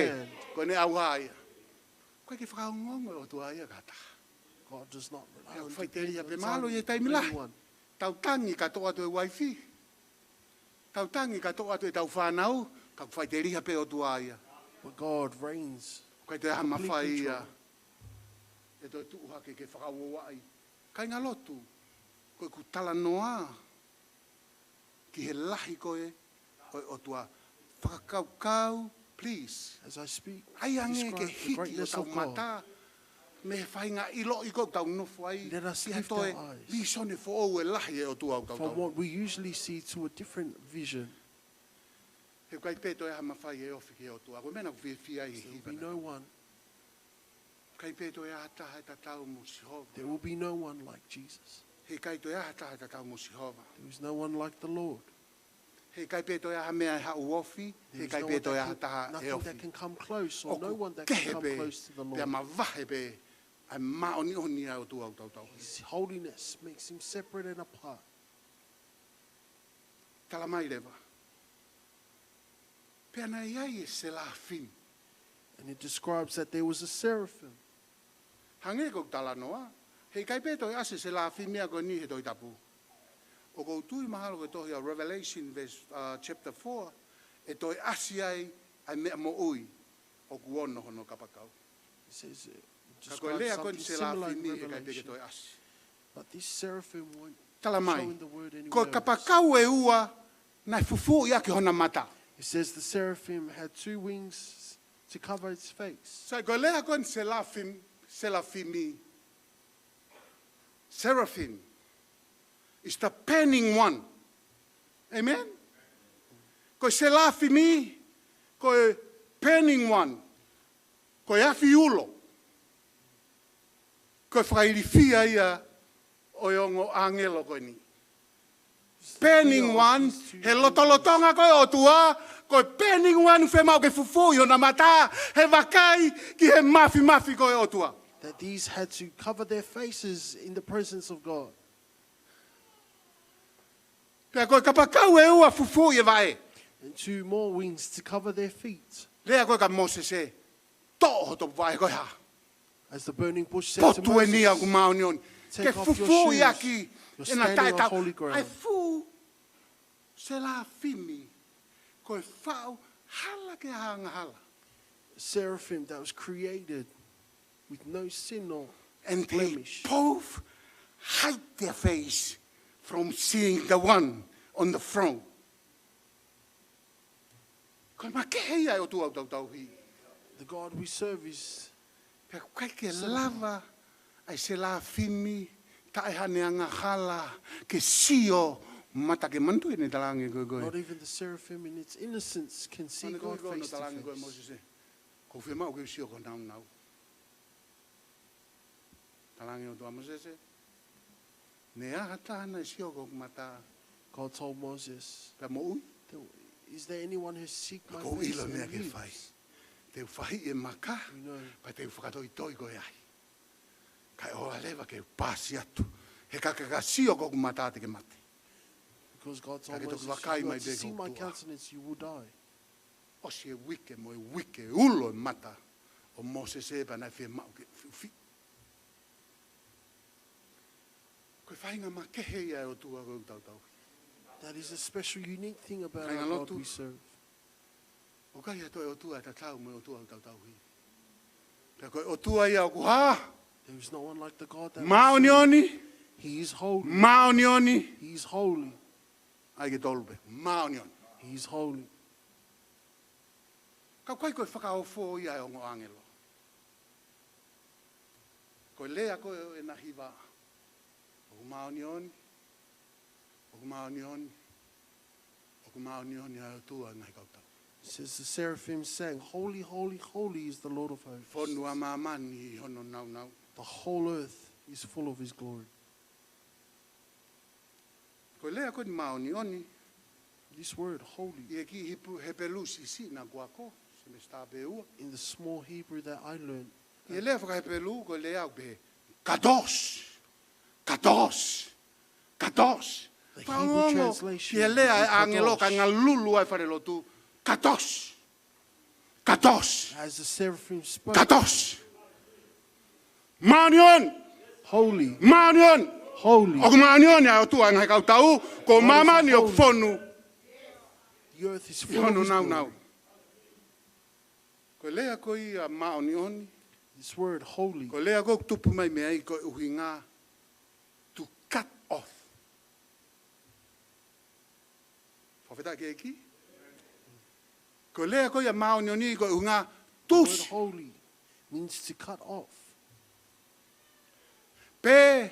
ko ʻene ʻauha ia. ʻOku ʻikai ke fakaongoongo e ʻOtua ia ki ha taha. God does not allow him to give himself to anyone. Pea ʻoku faʻiteliha pē, mālō ia taimi lahi. Tau tangi ka toʻo atu e uaifi. Tau tangi ka toʻo atu ʻetau fānau, ka ʻoku faʻiteliha pē ʻOtua ia. But God reigns completely. ʻOku ʻikai toe ʻi ai ha mafai ia ʻe toe tuʻu hake ke fakauouaʻi. Kāinga lotu, ko ʻeku talanoa ki he lahi ko ē ʻo e ʻOtua. Fakakaukau, please. As I speak, describe the greatness of God. ʻAi ange ke hiki hotau mata mei he faʻahinga ʻiloʻi ko ē ʻoku tau nofo ai, ki ha toe vīsone foʻou e lahi e ʻOtua ʻoku tau tau. Let us lift our eyes from what we usually see to a different vision. He ʻoku ʻikai pē toe ʻi ai ha mafai ʻe ofi ki he ʻOtua. Ko e meʻa naʻá ku fiefia ai he hiva naʻe tau. There will be no one. ʻIkai pē toe ʻi ai ha taha ʻe tatau mo Sihova. There will be no one like Jesus. He ʻikai toe ʻi ai ha taha ʻe tatau mo Sihova. There is no one like the Lord. He ʻikai pē toe ʻi ai ha meʻa ʻe haʻu ʻo ofi, he ʻikai pē toe ʻi ai ha taha ʻe ofi. There is no one that can, nothing that can come close, or no one that can come close to the Lord. ʻOku kehe pē, pea mavahe pē ʻa e māʻoniʻoni ʻa e ʻOtua ʻoku tau tauhi. His holiness makes him separate and apart. Tala mai leva, pea naʻe ʻi ai e selafimi. And it describes that there was a seraphim. Hangē ko ʻeku talanoa, he ʻikai pē toe ʻasi e selafimi ko eni he Tohi Tapu. ʻOku ou tui mahalo ko e tohi ʻa Revelation verse, uh, chapter four, ʻe toe ʻasi ai ʻa e meʻa moʻui ʻoku ono hono kapakau. It says, uh, it describes something similar in Revelation. Ka ko e lea ko eni selafimi he ʻikai pē ke toe ʻasi. But this seraphim won't show in the word anywhere else. Tala mai, ko e kapakau ʻe ua naʻe fufuuʻi ʻaki hona mata. It says the seraphim had two wings to cover its face. Sai, ko e lea ko eni selafim, selafimi. Seraphim is the burning one. Amen? Ko e selafimi, ko e burning one. Ko e afi ulo. Ko e fakailifia ia ʻo e ongo ʻāngelo ko eni. Burning one, he lotolotonga ko e ʻOtua, ko e burning one fiemaʻu ke fufū ʻi hona mata, he vakai ki he mafimafi ko e ʻOtua. That these had to cover their faces in the presence of God. Pea ko e kapakau ʻe ua fufū ʻi he vaʻe. And two more wings to cover their feet. Lea ko ē kia Mōsese, toʻo hoto vaʻe ko e hā. As the burning bush said to Potu eni ʻa ʻoku Moses, māʻoniʻoni. "Take Ke off your fufū shoes. ʻaki You're ʻena standing on taʻetaau. Holy ground." ʻA e fuʻu selafimi, ko e faʻu hala ke angahala. Seraphim that was created with no sin or And they blemish. Both hide their face from seeing the one on the throne. Ko e makehe ia ʻo e ʻOtua ʻoku tau tauhi. The God we serve is Pea ʻoku ʻikai ke lava ʻa e selafimi taʻe haʻane angahala ke sio mata ke manatu ʻene talaange ko ē ko ē. Not even the seraphim in its innocence can see Ane ko God ē ko ē ʻene face to talaange ko ē face. Mōsese. ʻOku fiemaʻu ke u sio ki ho nāunau. Talaange ʻe he ʻOtua, Mōsese, ne ʻi ai ha taha naʻe sio ki hoku mata God told Moses, pea moʻui? "There- is there anyone who seek my Ko e face ʻilo e meʻa and ke fai. lives?" Te u fahiʻi e maka, You know. pea te u fakatoitoi koe ai. Kae ʻoua leva ke u pasi atu. He ka ke ka sio ki hoku mata te ke mate. Because God Ka told ke toki Moses, "If vakai you mai are to pē see ko my tua. Countenance, you will die." ʻOsi e uike mo e uike ulo e mata ʻo Mōsese pea naʻe fiemaʻu ke fiʻifiʻi. Ko e faʻahinga makehe ia ʻo e ʻOtua ʻoku tau tauhi. That is a special, unique thing about Kāinga our God lotu. We serve. ʻOku ʻikai ha toe ʻOtua tatau mo e ʻOtua ʻoku tau tauhi. Pea ko e ʻOtua ia ʻoku hā? There is no one like the God that we Māʻoniʻoni, serve. He is holy. Māʻoniʻoni, He is holy. ʻai ke tolu pē, māʻoniʻoni. He is holy. Ka ʻoku ʻikai ko e fakaofo ia ʻa e ongo ʻāngelo. Ko e lea ko ē ʻo ʻena hiva, ʻoku māʻoniʻoni, ʻoku māʻoniʻoni, ʻoku māʻoniʻoni ʻa e ʻOtua ʻo e ngaahi kautau. It says the seraphim sang, "Holy, holy, holy is the Lord of hosts." Fonu ʻa māmani ʻi hono nāunau. The whole earth is full of his glory. Ko e lea ko eni māʻoniʻoni, This word, holy, ʻi he kiʻi Hepelū siʻisiʻi naʻá ku ako, semesitā pē ua. in the small Hebrew that I learned, ʻI he lea faka-Hepelū, ko e lea ʻoku pehē, kadosh, kadosh, kadosh. The Hebrew translation Ki he lea would be ʻa e ʻāngelo kadosh. Ka ngalulu ʻa e falelotu, kadosh, kadosh, As the seraphim spoke, kadosh. Māʻoniʻoni, "Holy, māʻoniʻoni. holy." ʻOku māʻoniʻoni ʻa e ʻOtua ʻo e ngaahi kautau, ko māmani ʻoku fonu The earth is ʻi full of hono his glory. nāunau. Ko e lea ko ia māʻoniʻoni, This word, holy, ko e lea ko ē ʻoku tupu mai mei ai ko e ʻuhinga to cut off. Fakafetaʻi ki he ʻEiki. Ko e lea ko ia māʻoniʻoni ko e ʻuhinga the word tusi. Holy means to cut off Pe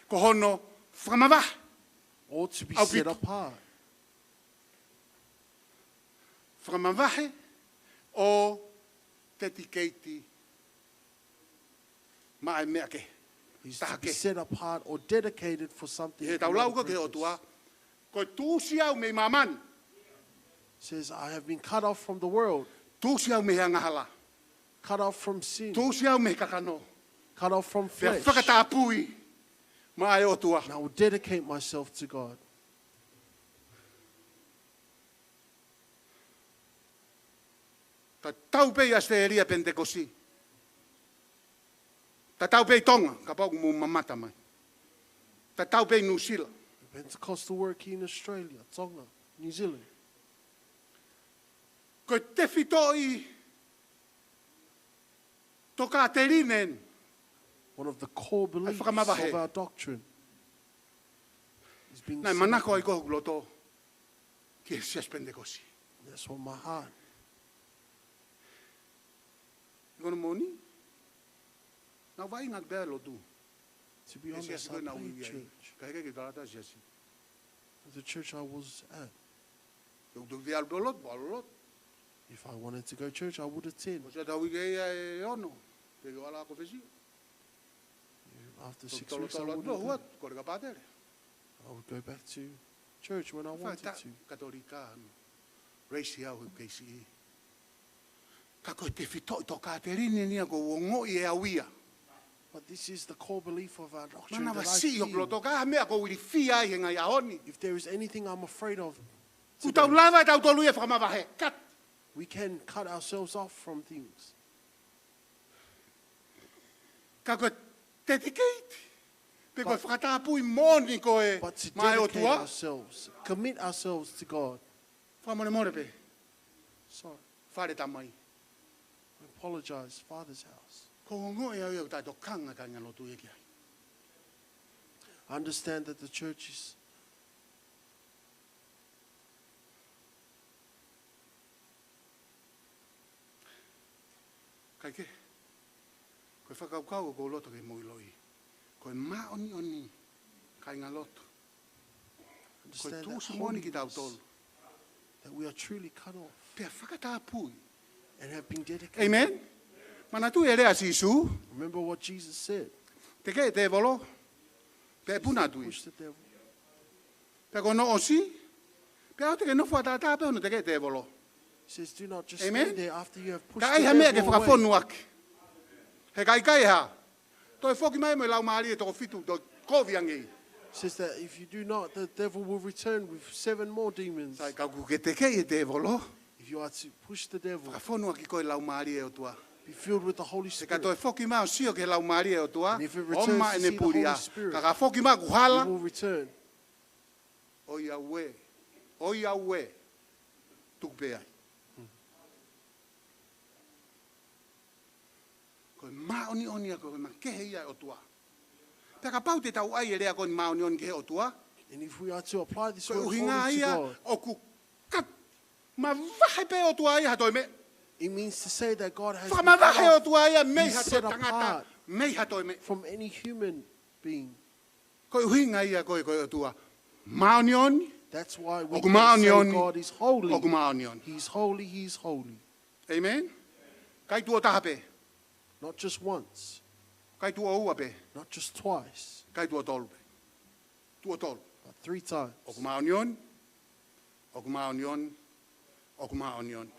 ko hono fakamavahe. or to be ʻAupito. Set apart. Fakamavahe ʻo dedicate maʻa e meʻa kehe. Is Taha to be kehe. Set apart or dedicated for something. ʻI heʻetau lau ko ē ki he ʻOtua, ko e tusi au mei māmani. Says, "I have been cut off from the world." Tusi au mei he angahala. Cut off from sin. Tusi au mei he kakano. Cut off from Pea flesh. Fakatapui maʻa e ʻOtua. And I will dedicate myself to God. Tatau pē ʻi ʻAositelēlia Penitekosi. Tatau pē ʻi Tonga, kapau ʻoku mou mamata mai. Tatau pē ʻi Nuʻusila. The Pentecostal work here in Australia, Tonga, New Zealand. Ko e tefitoʻi tokāteline eni. One of the core beliefs fakamavahe. Of our doctrine is being Naʻe set manako ai apart. Ko hoku loto ki he Siasi Penitekosi. That's what my heart. Ko hono moʻoni, naʻá ku vaʻinga pē lotu. To be He honest, siasi ko I ē naʻá ku played ʻi ai. Church. Ka ʻikai ke u talata siasi. The church I was at, Ke u toki ʻalu pē ʻo lotu, ʻalu ʻo lotu. If I wanted to go church, I would attend. Ko e siasi ʻe ono, ke u ʻalu ʻo ako fesi. After Toki six weeks, I tolotolo would atu, attend. Kole kia pātele. I would go back to church when I wanted to. Katolika, raise au he K C E. Ka ko e tefitoʻi tokāteline eni ia ʻoku ou ongoʻi ʻe au ia. But this is the core belief of our doctrine that I feel. Manavasiʻi ʻoku loto ka ha meʻa ʻoku ou ilifia ai he ngaahi ʻaho ni. If there is anything I'm afraid of today, ʻoku tau lava ʻe tautolu ia ʻo fakamavahe. Cut. We can cut ourselves off from things. Ka ko e dedicate, pe ko e fakatapui moʻoni ko ē maʻa e ʻOtua. But to dedicate ourselves, commit ourselves to God. Fakamolemole pē. Sorry. Fale tamai. I apologize, Father's house. ʻOku ou ongoʻi au ia ʻoku taʻetokanga e kāingalotu ia ki ai. I understand that the church is Kae kehe, ko e fakakaukau ʻoku ou loto ke mou ʻiloʻi, ko e māʻoniʻoni, kāingalotu, ko e tuʻusi moʻoni kitautolu. Understand that holiness, that we are truly cut off. Pea fakatapui. And have been dedicated. Amen. Manatuʻi e lea ʻa Sīsū. Remember what Jesus said. Tekeʻi e tēvolo, pea ʻe puna atu ia. Push the devil. Pea ko hono ʻosi, pea ʻoua te ke nofo ʻataʻatā pē hono tekeʻi e tēvolo. He says, "Do not just stand there after you have pushed the devil away." Amen. Ka ʻai ha meʻa ke fakafonu ʻaki. He ka ʻikai ha, toe foki mai mo e laumālie ʻe toko fitu, toe kovi ange ia. Says that if you do not, the devil will return with seven more demons. Sai, ka ʻoku ke tekeʻi e tēvolo, if you are to push the devil, fakafonu ʻaki koe e laumālie ʻo e ʻOtua, be filled with the Holy Spirit. He ka toe foki mai ʻo sio ki he laumālie ʻo e ʻOtua, ʻomai ʻene puli ā. And if it returns to see the Holy Spirit, ka ka foki mai ʻoku hala, he will return. ʻOiauē, ʻoiauē, tuku pē ai. Ko e māʻoniʻoni ia, ko e makehe ia ʻo e ʻOtua. Pea kapau te tau ʻai e lea ko eni māʻoniʻoni ki he ʻOtua, and if we are to apply this word holy to God, ko e ʻuhinga ia ʻoku kat-, mavahe pē ʻOtua ia ha toe meʻa. It means to say that God has been cut off, he's set apart from any human being. Fakamavahe ʻOtua ia mei ha toe tangata, mei ha toe meʻa. Ko e ʻuhinga ia ko e, ko e ʻOtua māʻoniʻoni. That's why we can say God is holy. ʻOku māʻoniʻoni. He's holy, he's holy. Amen. ʻIkai tuʻo taha pē. Not just once. ʻIkai tuʻo ua pē. Not just twice. ʻIkai tuʻo tolu pē. Tuʻo tolu. But three times. ʻOku māʻoniʻoni, ʻoku māʻoniʻoni, ʻoku māʻoniʻoni.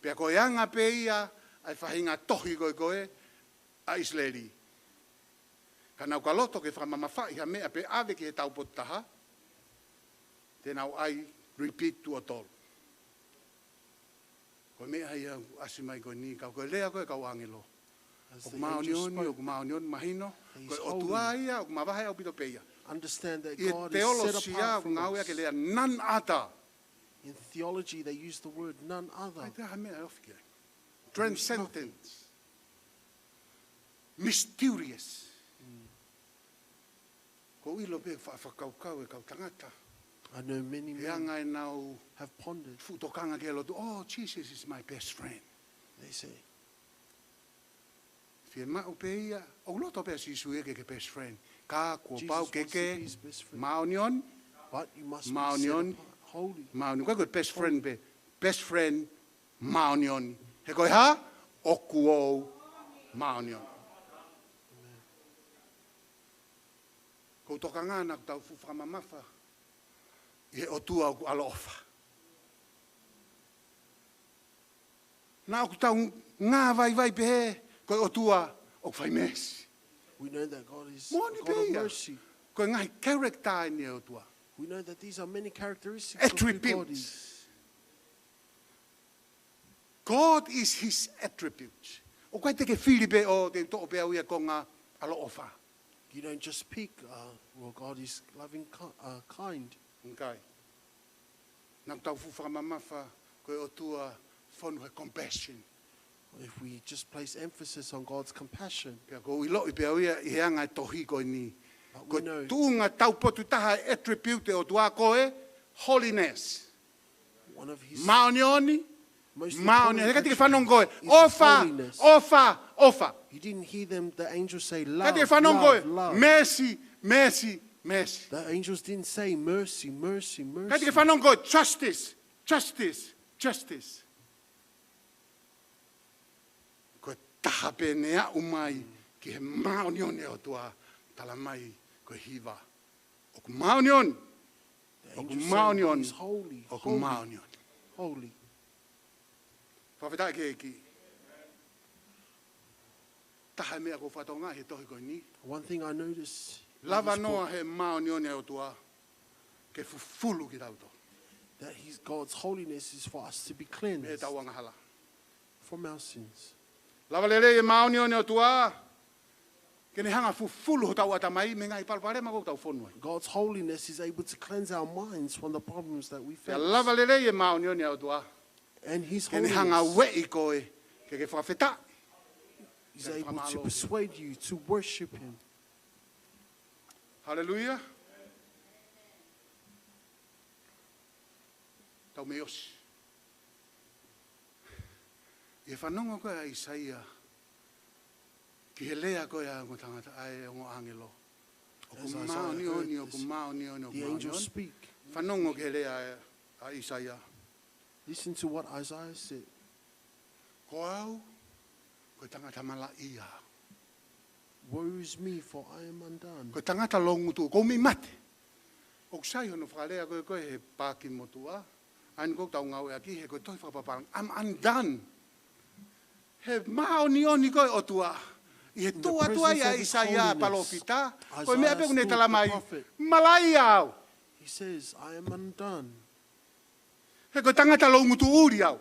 Pea ko e anga pē ia ʻa e faʻahinga tohi ko ē ko ē ʻa ʻIsileli. Ka nau ka loto ke fakamamafaʻi ha meʻa pea ʻave ki he taupotu taha, te nau ʻai repeat tuʻo tolu. Ko e meʻa ia ʻoku ʻasi mai ko eni, ka ko e lea ko ē ʻa e kau ʻāngelo. As the angel spoke, ʻOku māʻoniʻoni, ʻoku māʻoniʻoni, mahino, ko e ʻOtua ia ʻoku mavahe ʻaupito pē ia. He's holy. Understand that God is set apart from us. ʻI he teolosia ʻoku ngāue ʻaki e lea none other. In theology, they use the word none other. ʻAi ha meʻa ʻe ofi ki ai. There is nothing. Transcendence. Mysterious. Mm. ʻOku ou ʻilo pē fa-, fakakaukau e kau tangata. I know many men have pondered. He anga ʻenau fuʻu tokanga ki he lotu, "Oh, Jesus is my best friend." They say. Fiemaʻu pē ia, ʻoku loto pē ʻa Sīsū ia ke ke best friend. Ka kuo pau ke ke māʻoniʻoni, māʻoniʻoni. Jesus wants to be his best friend. But you must be set apart, holy. Māʻoniʻoni. Ko e best friend pē, best friend māʻoniʻoni. He ko e hā? ʻOku ou māʻoniʻoni. Amen. ʻOku ou tokanga naʻa tau fuʻu fakamamafa ʻi he ʻOtua ʻoku ʻaloʻofa. Naʻa ʻoku tau ngāvaivai pehē ko e ʻOtua ʻoku fai mercy. We know that God is a God of mercy. Moʻoni pē ia. Ko e ngaahi character eni ʻo e ʻOtua. We know that these are many characteristics of who God is. Attributes. God is his attributes. ʻOku ʻikai te ke fili pē ʻo te u toʻo pē au ia ko e ngaahi ʻaloʻofa. You don't just pick, uh, well, God is loving, ki-, uh, kind. ʻIkai. Naʻa tau fuʻu fakamamafa ko e ʻOtua fonu he compassion. If we just place emphasis on God's compassion. Pea ʻoku ou ʻiloʻi pē au ia ʻi he anga e tohi ko eni. But we know. Ko e tuʻunga taupotu taha e attribute ʻo e ʻOtua ko e holiness. One of his most important attributes is holiness. Māʻoniʻoni. He ʻikai te ke fanongo koe. ʻOfa, ʻofa, ʻofa. You didn't hear them, the angels say, "Love, love, love." ʻIkai te ke fanongo koe. Mercy, mercy, mercy. The angels didn't say, "Mercy, mercy, mercy." ʻIkai te ke fanongo koe. Justice, justice, justice. Ko e taha pē ʻene aʻu mai ki he māʻoniʻoni ʻo e ʻOtua, talamai ko e hiva, ʻOku māʻoniʻoni. The angel saying, "He is holy, holy, holy." Fakafetaʻi ki he ʻEiki. Taha e meʻa ʻoku ou fakatokangaʻi he tohi ko eni. One thing I notice in this book, lava noa he māʻoniʻoni ʻa e ʻOtua ke fufulu kitautolu, that his, God's holiness is for us to be cleansed, mei heʻetau angahala, from our sins. Lava lelei e māʻoniʻoni ʻa e ʻOtua ke ne hanga fufulu hotau ʻatamai mei he ngaahi palopalema ʻoku tau fonu ai. God's holiness is able to cleanse our minds from the problems that we face. Pea lava lelei e māʻoniʻoni ʻa e ʻOtua, and his holiness, ke ne hanga ueʻi koe ke ke fakafetaʻi, is able to persuade you to worship him. Haleluia. Tau mei ʻosi. ʻI he fanongo ko ē ʻa ʻAisaia ki he lea ko ē ʻa e ongo tangata, ʻa e ongo ʻāngelo, ʻoku māʻoniʻoni, ʻoku māʻoniʻoni, ʻoku māʻoniʻoni. As Isaiah heard this, the angel speak. Fanongo ki he lea ʻa ʻAisaia. Listen to what Isaiah said. Ko au, ko e tangata malaʻia au. Woe is me, for I am undone. Ko e tangata loungutu, ʻoku ou mei mate. ʻOku sai hono fakalea ko ē ko ē he paaki motuʻa, ʻa eni ʻoku tau ngāueʻaki he ko e tohi fakapapālangi, I'm undone. He māʻoniʻoni ko ē ʻOtua, ʻi he tuʻu atu ai ʻa ʻAisaia palōfita, ko e meʻa pē ʻoku ne talamai, malaʻia au. He says, "I am undone." He ko e tangata loungutu ʻuli au.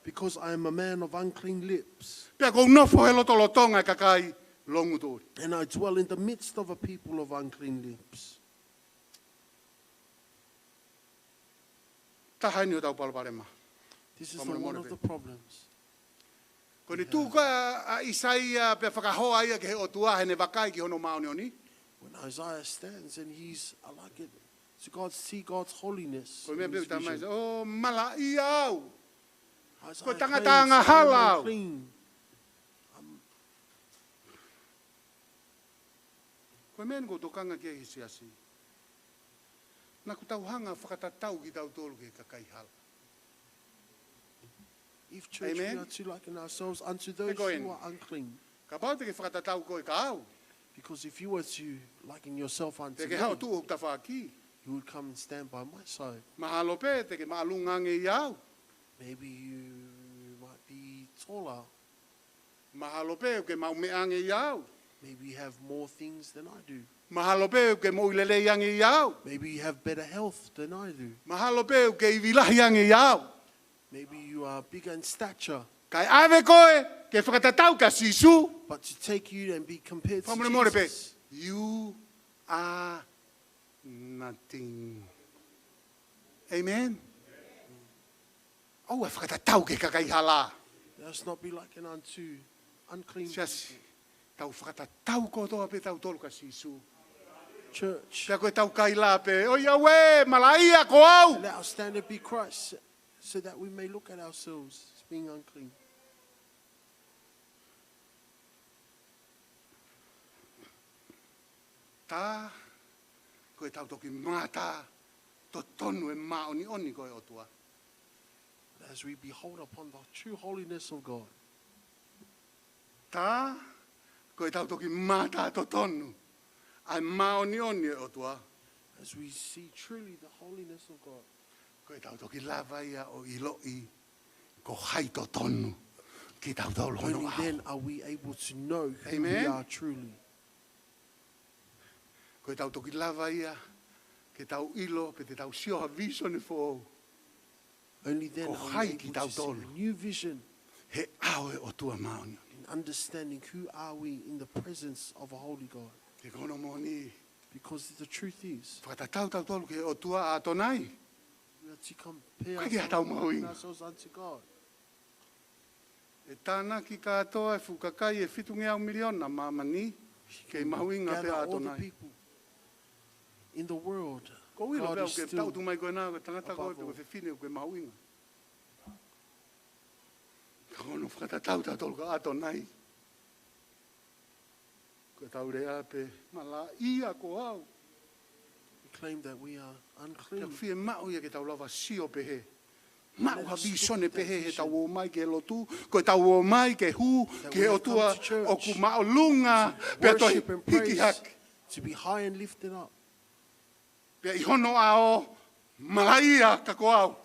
Because I am a man of unclean lips. Pea ʻoku ou nofo he lotolotonga e kakai loungutu ʻuli. And I dwell in the midst of a people of unclean lips. Taha eni hotau palopalema. This is the one of the problems. Ko ʻene tuʻu ko ē ʻa ʻAisaia pea fakahoa ia ki he ʻOtua heʻene vakai ki hono māʻoniʻoni. When Isaiah stands and he's, I like it, to God, see God's holiness in his vision. Ko e meʻa pē ʻoku talamai, ʻo malaʻia au. Ko e tangata angahala au. Isaiah claims, "I am unclean." Ko e meʻa eni ʻoku ou tokanga ki ai he siasi. Naʻa ʻoku tau hanga fakatatau kitautolu ki he kakai hala. If church, we are to liken ourselves unto those who are unclean. Kapau te ke fakatatau koe kia au, because if you were to liken yourself unto me, te ke haʻu ʻo tuʻu hoku tafaʻaki, you would come and stand by my side. Mahalo pē te ke māʻolunga ange ia au. Maybe you might be taller. Mahalo pē ʻoku ke maʻu meʻa ange ia au. Maybe you have more things than I do. Mahalo pē ʻoku ke moʻui lelei ange ia au. Maybe you have better health than I do. Mahalo pē ʻoku ke ivi lahi ange ia au. Maybe you are bigger in stature. Kae ʻave koe ke fakatatau kia Sīsū. But to take you and be compared to Jesus. Fakamolemole pē, you are nothing. Amen. ʻOua ʻe fakatatau ki he kakai hala. Let us not be likened unto unclean people. Siasi, tau fakatatau kotoa pē tautolu kia Sīsū. Church. Pea ko ʻetau kaila pē, ʻoiauē, malaʻia ko au. Let us stand and be Christ, so that we may look at ourselves as being unclean. Tā ko ʻetau toki mātā totonu e māʻoniʻoni ko ē ʻOtua. As we behold upon the true holiness of God. Tā ko ʻetau toki mātā totonu ʻa e māʻoniʻoni ʻo e ʻOtua. As we see truly the holiness of God. Ko ʻetau toki lava ia ʻo ʻiloʻi ko hai totonu kitautolu hono ʻao. Only then are we able to know who we are truly. Amen. Ko ʻetau toki lava ia ke tau ʻilo, pe te tau sio ha vīsone foʻou. Only then are we able to see a new vision. Ko hai kitautolu he ʻao ʻo e ʻOtua māʻoniʻoni. In understanding who are we in the presence of a holy God. He ko hono moʻoni. Because the truth is, fakatatau tautolu ki he ʻOtua ʻAtonai, we are to compare ourselves unto God. ʻIkai ke ʻi ai hatau mahuʻinga. ʻE tānaki kātoa e fuʻu kakai ʻe fitungeau miliona ʻa māmani, kei mahuʻinga pē ʻa ʻAtonai. He can gather all the people in the world. Ko e ʻilo pē ʻoku ke tautu mai ko ena, ko e tangata ko ē pe ko e fefine ʻoku ke mahuʻinga. Ka ko hono fakatatau tautolu kia ʻAtonai, ko ʻetau lea pē, malaʻia ko au. We claim that we are unclean. Pea fiemaʻu ia ke tau lava sio pehē. Maʻu ha vīsone pehē heʻetau ō mai ki he lotu, ko ʻetau ō mai ke hū ki he ʻOtua ʻoku māʻolunga pea toe hiki hake. Let us understand that we have come to church to worship and praise, to be high and lifted up. Pea ʻi hono ʻao, Malaʻia ka ko au.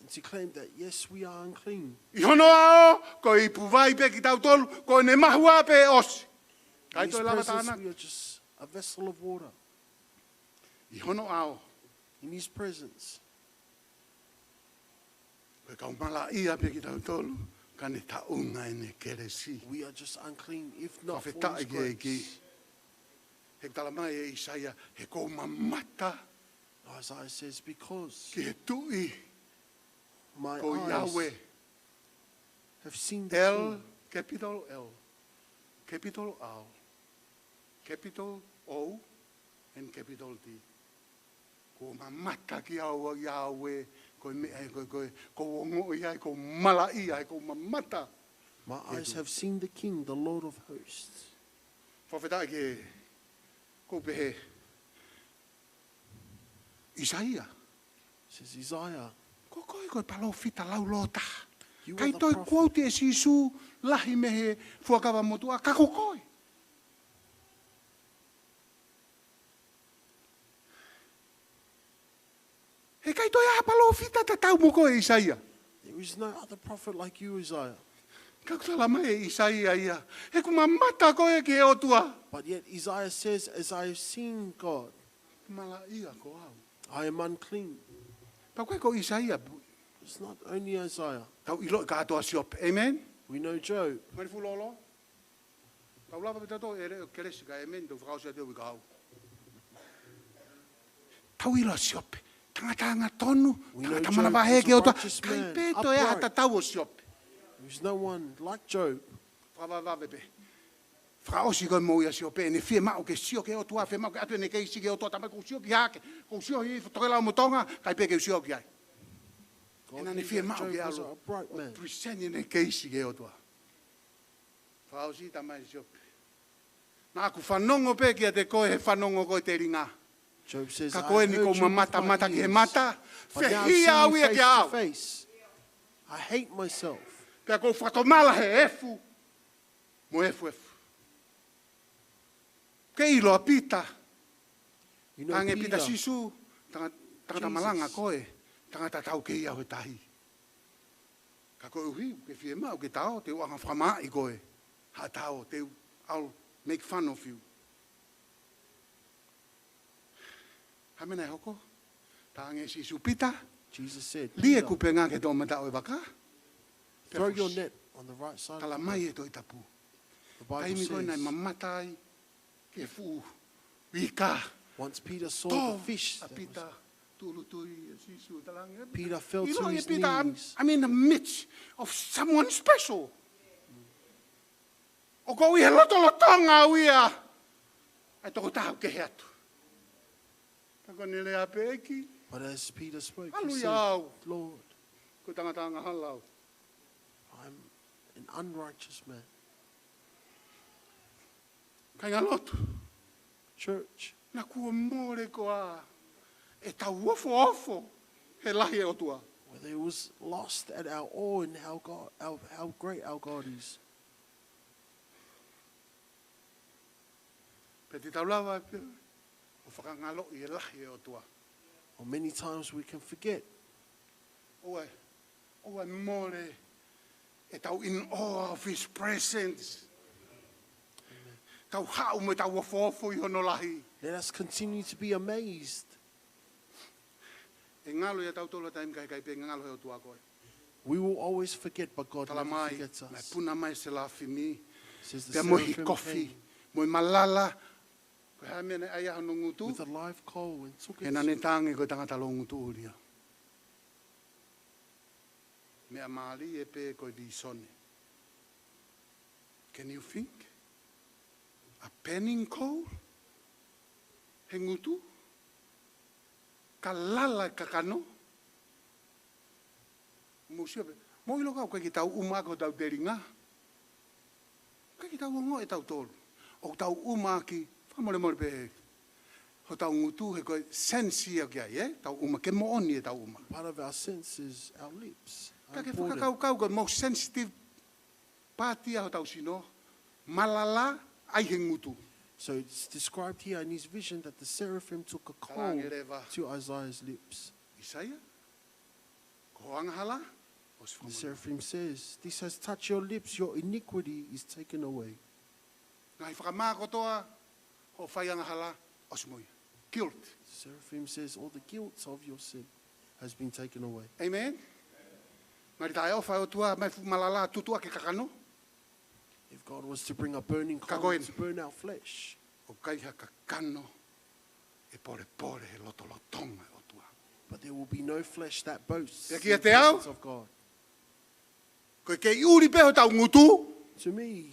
And to claim that, yes, we are unclean. ʻI hono ʻao, ko e ipu vai pē kitautolu, ko ʻene mahua pē ʻosi. Kai In his toe lava presence, tānaki. We are just a vessel of water. ʻI hono ʻao, In his presence, ko e kau malaʻia pē kitautolu, ka ne taʻunga ʻene kelesi. We are just unclean, if not for Fakafetaʻi his ki he ʻEiki. Grace. He tala mai ʻe ʻIsaia, he ʻoku ou mamata, Isaiah says, because ki he tuʻi, my ko eyes Yahweh. Have seen the L, King. Capital L, Capital R, Capital O, and Capital D. ʻOku ou mamata ki au, Yahweh, ko e meʻa ē, ko e, ko e, ʻoku ou ongoʻi ai, ʻoku ou malaʻia ai, ʻoku ou mamata. My eyes have seen the King, the Lord of hosts. Fakafetaʻi ki he, ʻoku ou pehē, ʻIsaia. Says Isaiah, Ko koe ko e palōfita laulōtaha. You are Kai the toe prophet. Quote ʻe Sīsū lahi mei he fuakava motuʻa, ka ko koe. He kai toe ʻi ai ha palōfita tatau mo koe, ʻIsaia. There is no other prophet like you, Isaiah. Ka ʻoku tala mai ʻe ʻIsaia ia, he ʻoku mamata koe ki he ʻOtua. But yet Isaiah says, as I have seen God, Malaʻia ko au. I am unclean. Pea ʻikai ko ʻIsaia. It's not only Isaiah. Tau ʻilo e kātoa Siope. Amen? We know Job. Mani fulolo. Tau lava pē tautolu ʻe lea ʻo kelesi ka amen, tau fakaʻosi atu ʻi kau. Tau ʻilo Siope. Tangata angatonu, We know tangata Job manavahē was ki he a ʻOtua. righteous Kai man, pē toe ʻi ai ha upright. Tatau ʻo Siope. There is no one like Job. Fakavavevave pē. Fakaʻosi ko e moʻui ʻa Siope, ʻene fiemaʻu ke sio ki he ʻOtua, fiemaʻu ke ʻatu ʻene keisi ki he ʻOtua, talamai ʻoku ou sio ki hake, ʻoku ou sio ʻi Tokelau mo Tonga, kai pē ke u sio ki ai. God He naʻa ne knew that fiemaʻu Job ke was an ʻalu upright ʻo man. Present ʻene keisi ki he ʻOtua. Fakaʻosi talamai ʻe Siope, naʻa ku fanongo pē kiate koe he fanongo ko e telinga. Job says, Ka "I ko eni heard ʻoku ou you with mamata my mata ki he ears, mata, but now I'm fehiʻa seeing au you ia face kia to au. Face. I hate myself. Pea ʻoku ou fakatomala he efu mo efuefu. Ke ʻilo ʻa Pita, You know ange Pita Peter, Sīsū, tanga-, tangata Jesus. Malanga koe, tangata tau kei au he tahi. Ka koeʻuhi, ke fiemaʻu ke tao, te u anga fakamaaʻi koe. Ha tao, te u, I'll make fun of you. Ha meʻa naʻe hoko, tala ange Sīsū Pita, Jesus said, lie "Peter, kupenga ki he toʻomataʻu ʻo e vaka. Pea throw your fusi. Net on the right side of the Talamai boat." ʻe Tohi Tapu. The Bible Taimi ko ē naʻe says, mamata ai ki he fuʻu ika. Once Peter saw Tō the fish ʻa that Pita, was, tūʻulutui ʻa Sīsū, tala ange. Peter fell to ʻIloa ʻe his Pita, I'm, knees. I'm in the midst of someone special. ʻOku ou ʻi he lotolotonga au ia ʻa e tokotaha ʻoku kehe atu. Ka ko ʻene lea pē ʻEiki, But as Peter spoke, he ʻalu ia said, au. "Lord, Ko e tangata angahala au. I'm an unrighteous man." Kāinga lotu. Church. Naʻa kuo mole koā ʻetau ofoofo he lahi ʻo e ʻOtua. Whether it was lost at our awe in how God, our, how great our God is. Pe te tau lava pē ʻo fakangaloʻi e lahi ʻo e ʻOtua. Or many times we can forget. ʻOua, ʻoua mole ʻetau in awe of his presence. Tau haʻu mo ʻetau ofoofo ʻi hono lahi. Let us continue to be amazed. ʻE ngalo ia tautolu taimi ka heʻikai pē ngalo he ʻOtua koe. We will always forget, but God Tala never mai, forgets naʻe us. puna mai e selafimi. Says the Pea mo e seraphim hikofi, came. Mo e malala. Ko e hā e meʻa naʻe ʻai ai hono ngutu. With a live coal and took He it. naʻa ne talaange ko e tangata loungutuʻuli ia. Meʻa mālie pē ko e vīsone. Can you think? A burning coal? He ngutu? Ka lala e kakano? Mou sio pē. Mou ʻilo ka ʻoku ʻikai ke tau ʻuma ʻaki hotau telinga. ʻIkai ke tau ongoʻi ʻe tautolu. ʻOku tau ʻuma ʻaki, fakamolemole pē, hotau ngutu he ko e sense ia ki ai, ē? Tau ʻuma ke moʻoni ʻetau ʻuma. Part of our senses, our lips. Are Ka ke important. Fakakaukau ko e most sensitive part ia hotau sino. Malala ʻai he ngutu. So it's described here in his vision that the seraphim took a coal Talaange leva. To Isaiah's lips. ʻĪsaia, ko hoʻo angahala ʻosi fakamoʻui. The seraphim says, "This has touched your lips, your iniquity is taken away." Ngaahi fakamā kotoa hoʻo fai angahala ʻosi moʻui. Guilt. The seraphim says, "All the guilt of your sin has been taken away." Amen. Mali taʻeʻofa ʻOtua, mai fuʻu malala tutuʻa ke kakano. If God was to bring a burning coal to burn our flesh, ʻoku ʻikai ha kakano ʻe polepole he lotolotonga ʻo e ʻOtua. But there will be no flesh that boasts in the presence of God. Pea kiate au, ko e kei ʻuli pē hotau ngutu. To me,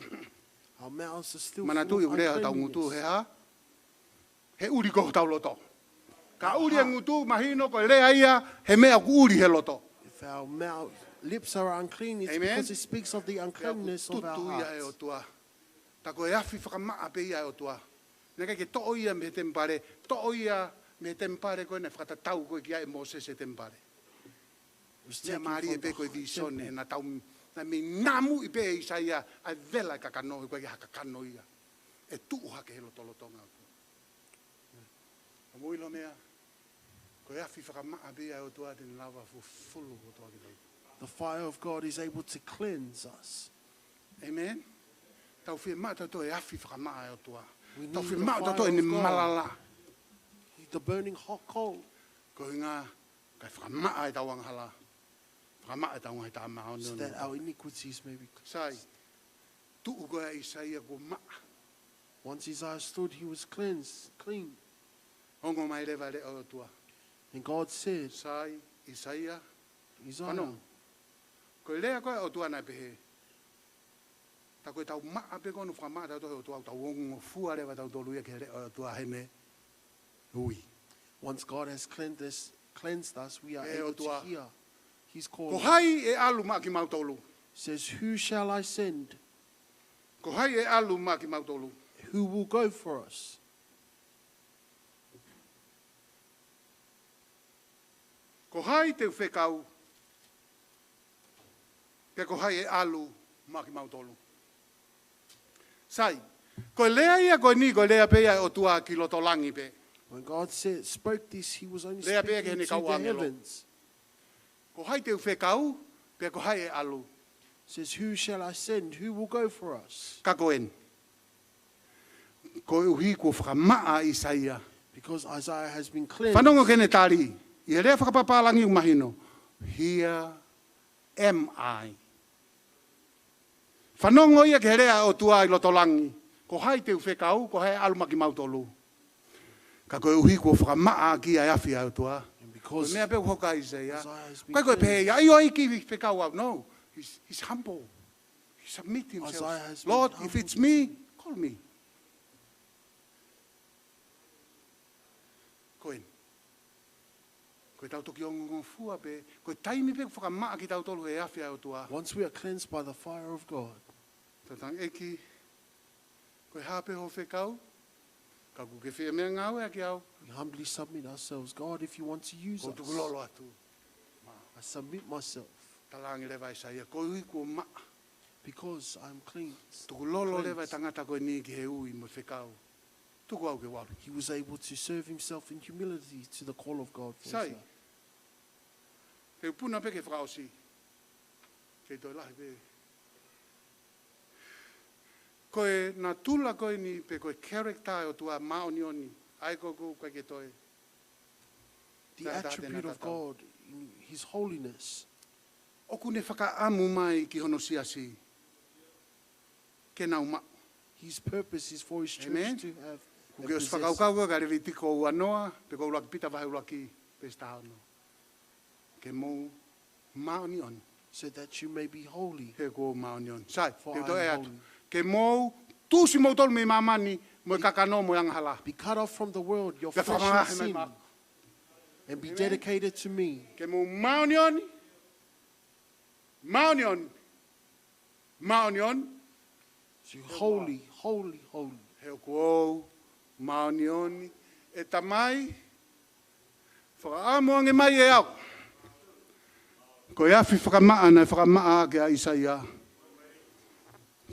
our mouths are still full of uncleanness. Manatuʻi ʻoku lea hotau ngutu he hā? He ʻuli ko hotau loto. Ka ʻuli e ngutu, mahino ko e lea ia he meʻa ʻoku ʻuli he loto. If our mouth, lips are unclean, it's because it speaks of the uncleanness of our hearts. Amen. Pea ʻoku tutu ia ʻe he ʻOtua. Tā ko e afi fakamaʻa pē ia ʻa e ʻOtua. Naʻe ʻikai ke toʻo ia mei he temipale, toʻo ia mei he temipale ko ē naʻe fakatatau ko ē ki ai ʻe Mōsese e temipale. It was taken from the temple. Meʻa mālie pē ko e vīsone, naʻa tau, naʻe mei namuʻi pē ʻe ʻĪsaia ʻa e vela e kakano, he ʻoku ʻikai ha kakano ia ʻe tuʻu hake he lotolotonga ʻo e ʻOtua. Ka mou ʻilo e meʻa, ko e afi fakamaʻa pē ia ʻa e ʻOtua te ne lava fufulu kotoa kitautolu. The fire of God is able to cleanse us. Amen. Tau fiemaʻu tautolu e afi fakamaʻa ʻa e ʻOtua. We need the fire of God. Tau fiemaʻu tautolu ʻene malala. The burning hot coal. Ko e ʻuhinga kae fakamaʻa ʻetau angahala. Fakamaʻa ʻetau ngaahi tā māʻoniʻoni. So that our iniquities may be cleansed. Sai. Tuʻu ko ē ʻa ʻĪsaia kuo maʻa. Once Isaiah stood, he was cleansed, clean. Ongo mai leva e leʻo ʻo e ʻOtua. And God said, Sai, ʻĪsaia, Isaiah, fanongo. Ko e lea ko ē ʻa e ʻOtua naʻe pehē, tā ko ʻetau maʻa pē ko ē ʻoku fakamaʻa tautolu he ʻOtua, tau ongongofua leva tautolu ia ki he leʻo ʻo e ʻOtua heʻene ui. Once God has cleansed us, cleansed us, we are able to hear his call. Pehē ʻe he ʻOtua, ko hai ʻe ʻalu maʻa kimautolu? Says, "Who shall I send?" Ko hai ʻe ʻalu maʻa kimautolu? Who will go for us? Ko hai te u fekau? Pea ko hai ʻe ʻalu maʻa kimautolu? Sai, ko e lea ia ko eni, ko e lea pē ia ʻa e ʻOtua ki loto langi pē. When God said, spoke this, he was only speaking to the heavens. Lea pē ia ki heʻene kau ʻāngelo. Ko hai te u fekau, pea ko hai ʻe ʻalu? Says, "Who shall I send? Who will go for us?" Ka ko eni. Koeʻuhi kuo fakamaʻa ʻa ʻĪsaia. Because Isaiah has been cleansed. Fanongo ki heʻene tali. ʻI he lea fakapapālangi ʻoku mahino. Here am I. Fanongo ia ki he lea ʻa e ʻOtua ʻi loto langi. Ko hai te u fekau, ko hai ʻe ʻalu maʻa kimautolu? Ka koeʻuhi kuo fakamaʻa ʻaki ʻa e afi ʻa e ʻOtua. And because Ko e meʻa pē ʻoku hoko ai ʻa ʻĪsaia. Isaiah has been cleansed. ʻIkai ko e pehē ia, ʻio ʻEiki fekau au. No, he's, he's humble. He submit himself. Isaiah has been humble. Lord, if it's me, call me. Ko eni. Ko ʻetau toki ongongofua pē, ko e taimi pē ʻoku fakamaʻa kitautolu he afi ʻa e ʻOtua. Once we are cleansed by the fire of God, Tau talaange, ʻEiki, ko e hā pē hoʻo fekau, ka ʻoku ke fie meʻangāueʻaki au, we humbly submit ourselves. God, if you want to use us, ʻoku ou tukulolo atu. I submit myself. Talaange leva ʻe ʻĪsaia, koeʻuhi kuo maʻa. Because I'm cleansed. Tukulolo leva e tangata ko eni ki he ui mo e fekau. Tuku au ke u ʻalu. He was able to serve himself in humility to the call of God for his life. Sai. Te u puna pē ke fakaʻosi. Kei toe lahi pē. Ko e natula ko eni pe ko e character ʻo e ʻOtua māʻoniʻoni. ʻA ia ko ē ʻoku ʻikai ke toe. The attribute of God, in his holiness. ʻOku ne fakaʻamu mai ki hono siasi ke nau maʻu. His purpose is for his church to have and possess. Amen. ʻOku ke ʻosi fakakaukau ka Levitiko uanoa, pe ko ʻUluaki Pita vahe ʻuluaki, veesi taha ono. Ke mou māʻoniʻoni. So that you may be holy, for I am holy. He ʻoku ou māʻoniʻoni. Sai, te u toe atu. Ke mou tuʻusi moutolu mei māmani, mo e kakano, mo e angahala. Be cut off from the world, your flesh and sin, and be dedicated to me. Amen. Ke mou māʻoniʻoni, māʻoniʻoni, māʻoniʻoni. So holy, holy, holy. He ʻoku ou māʻoniʻoni. ʻE Tamai, fakaʻamu ange mai ʻe au. Ko e afi fakamaʻa naʻe fakamaʻa ʻaki ʻa ʻĪsaia.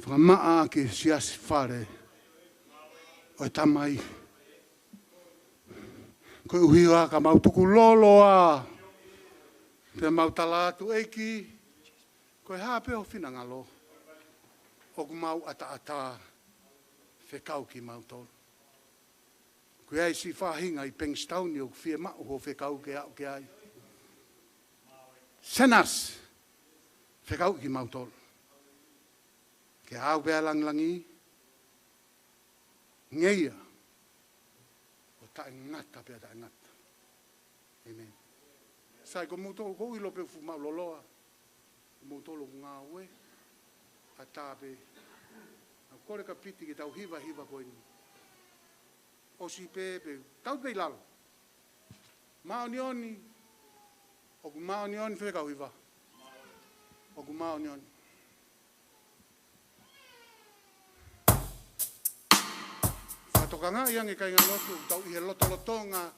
Fakamaʻa ʻaki e siasi fale ʻo e Tamai. Koeʻuhi ā ka mau tukulolo ā. Pea mau tala atu, ʻEiki, ko e hā pē ho finangalo, ʻoku mau ʻataʻatā fekau kimautolu. ʻOku ʻi ai siʻi faʻahinga ʻi Bankstown ʻoku fiemaʻu hoʻo fekau ke aʻu ki ai. Send us, fekau kimautolu. Ke aʻu pē ʻa e langilangi, ngeia, ʻo taʻengata pea taʻengata. ʻĒmeni. Sai, ko moutolu, ʻoku ou ʻilo pē ʻoku fuʻu maʻuloloa, ko moutolu ʻoku ngāue ʻatā pē. Naʻá ku kole kia Piti ke tau hiva e hiva ko eni. ʻOsi pē, pea tau pē ʻi lalo. Māʻoniʻoni, ʻoku māʻoniʻoni, fekau hiva. ʻOku māʻoniʻoni. Fakatokangaʻi ange kāingalotu, tau ʻi he lotolotonga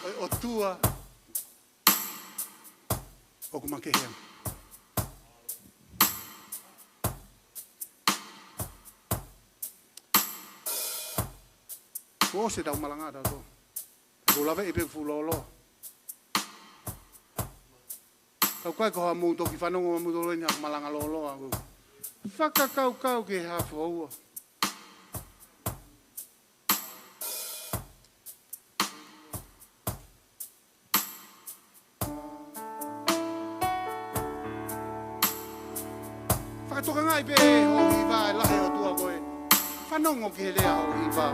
ʻo e ʻOtua ʻoku makehe ange. Kuo ʻosi ʻetau malanga tautolu. Kuo laveʻi pē fuʻu lōloa. Ka ʻoku ʻikai ko haʻamou toki fanongo mo haʻamou tolo eni haʻaku malanga lōloa. Fakakaukau ki he hā fua. Fakatokangaʻi pē hoʻo hiva, e lahi ʻOtua koe. Fanongo ki he lea hoʻo hiva.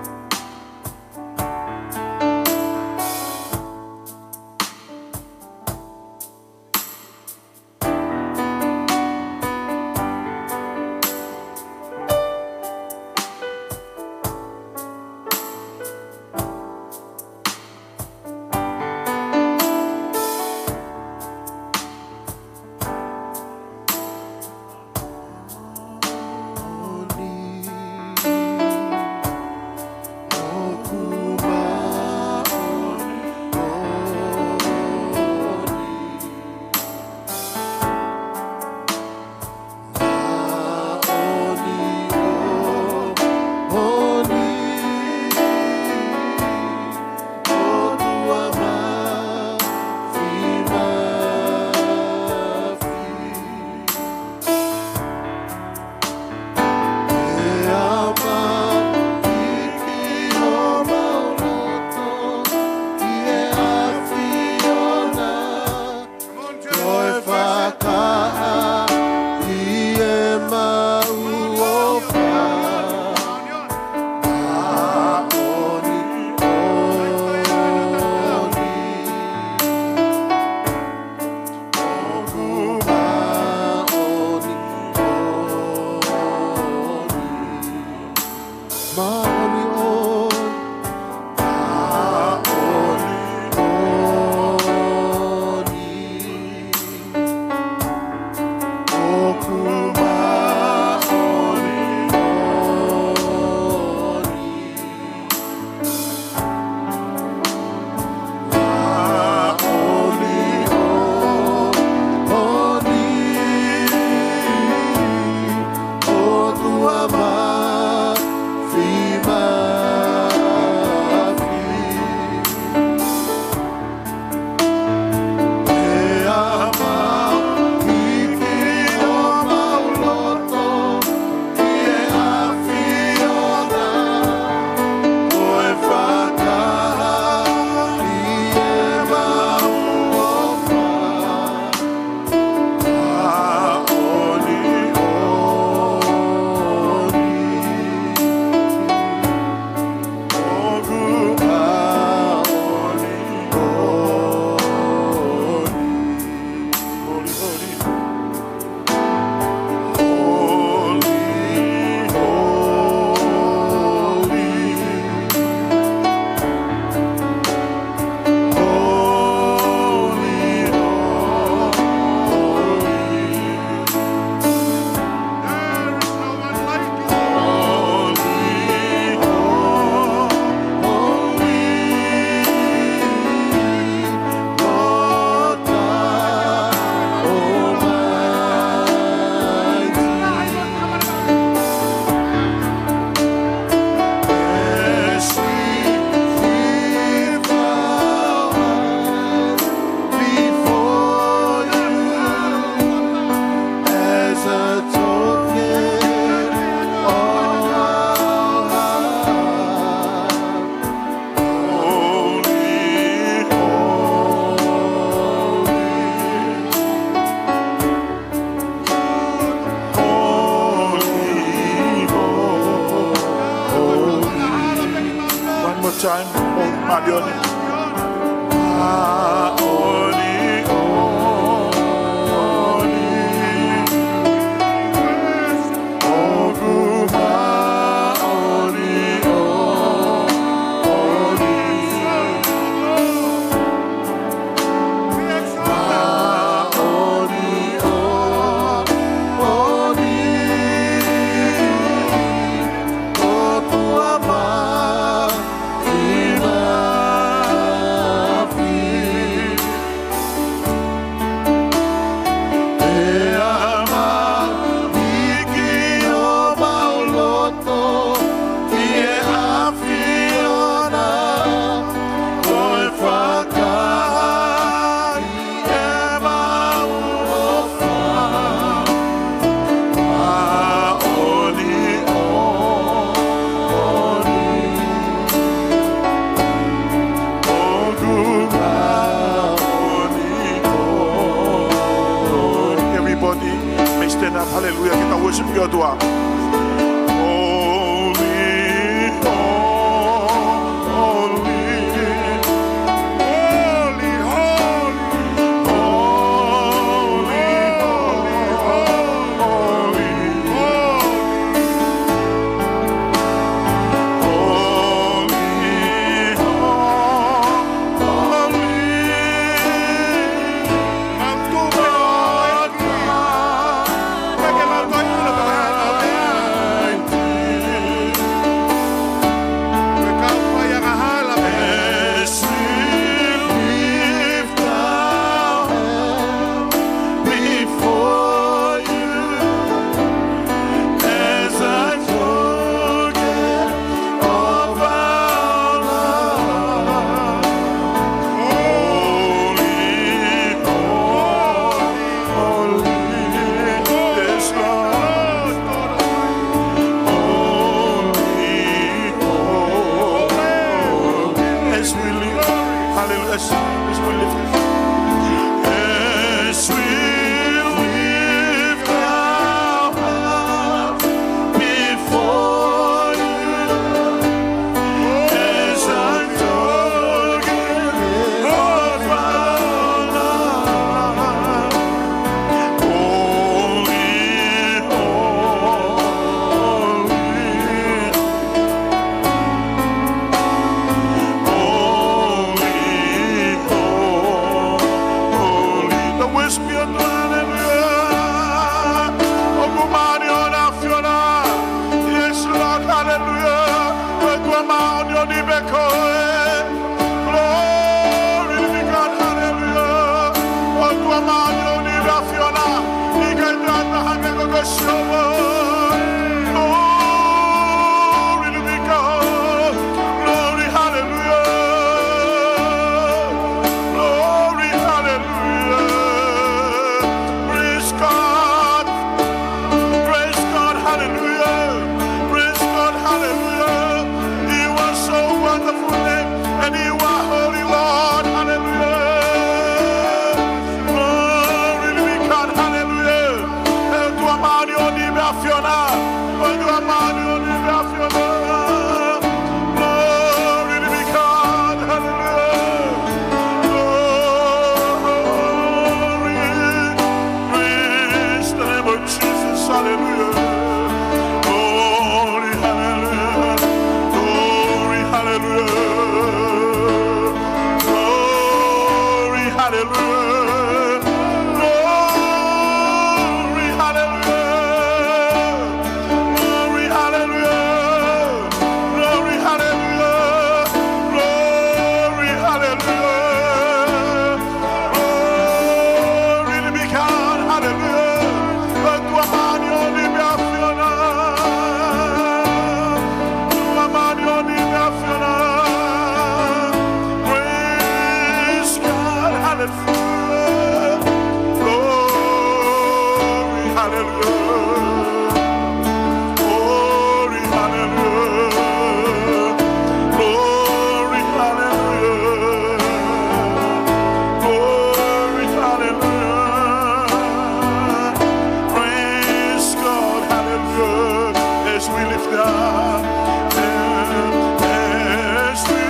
Time, ʻoku māʻoniʻoni. Māʻoniʻoni. ʻOku māʻoniʻoni. Māʻoniʻoni. ʻOtua māfimafi. ʻE ʻAmai ki homau loto, ki he ʻAfiona, ko e fakahā ʻemau ʻofa. Māʻoniʻoni. ʻOku māʻoniʻoni. Everybody, may stand up. Hallelujah. Kita worship ki he ʻOtua. Holy, holy, holy, holy, holy, holy, holy, holy. As we lift our hands before you, as a token of our love. Holy, holy, holy, yes, Lord. Holy, holy. As we lift, hallelujah, as, as we lift, as we lift our hands before you, as a token of our love. Holy, holy, holy, holy. The worship of the Lord, hallelujah. ʻOku māʻoniʻoni ʻa e ʻAfiona. Yes, Lord, hallelujah. ʻOku māʻoniʻoni pē koe. Glory to God, hallelujah. ʻOku māʻoniʻoni ʻa e ʻAfiona. ʻIkai ha taha hangē ko koe, Sihova. Glory to God. Glory, hallelujah. Glory, hallelujah. Praise God. Praise God, hallelujah. Praise God, hallelujah. You are so wonderful, name, and you are holy, Lord. Hallelujah. Glory to God, hallelujah. ʻOku māʻoniʻoni ʻa e ʻAfiona. ʻOku māʻoniʻoni ʻa e ʻAfiona. Glory to God, hallelujah. Glory. Praise the name of Jesus. Hallelujah. Glory, hallelujah. Glory, hallelujah. Glory, hallelujah. Glory, hallelujah. Glory, hallelujah. Glory, hallelujah. Glory, hallelujah. Glory to be God. Hallelujah. ʻOku māʻoniʻoni ʻa e ʻAfiona. ʻOku māʻoniʻoni ʻa e ʻAfiona. Praise God. Hallelujah. Glory. Hallelujah. Glory, hallelujah. Glory, hallelujah. Glory, hallelujah. Praise God, hallelujah. As we lift up, and as we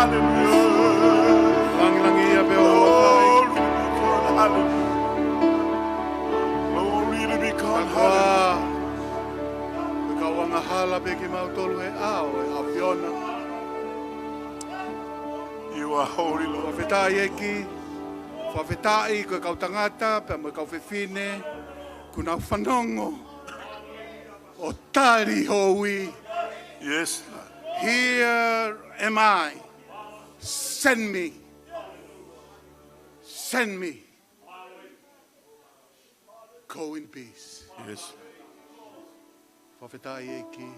Hallelujah. Langilangiʻia pē ʻa e ʻOtua. Glory to God. Hallelujah. Glory to God. Hallelujah. Ko e kau angahala pē kimautolu he ʻao ʻo e ʻAfiona. You are holy, Lord. Fakafetaʻi ʻEiki. Fakafetaʻi ko e kau tangata pea mo e kau fefine kuo nau fanongo ʻo tali ho ui. Yes, Lord. Here am I. Send me. Send me. Go in peace. Yes. Fakafetaʻi ʻEiki.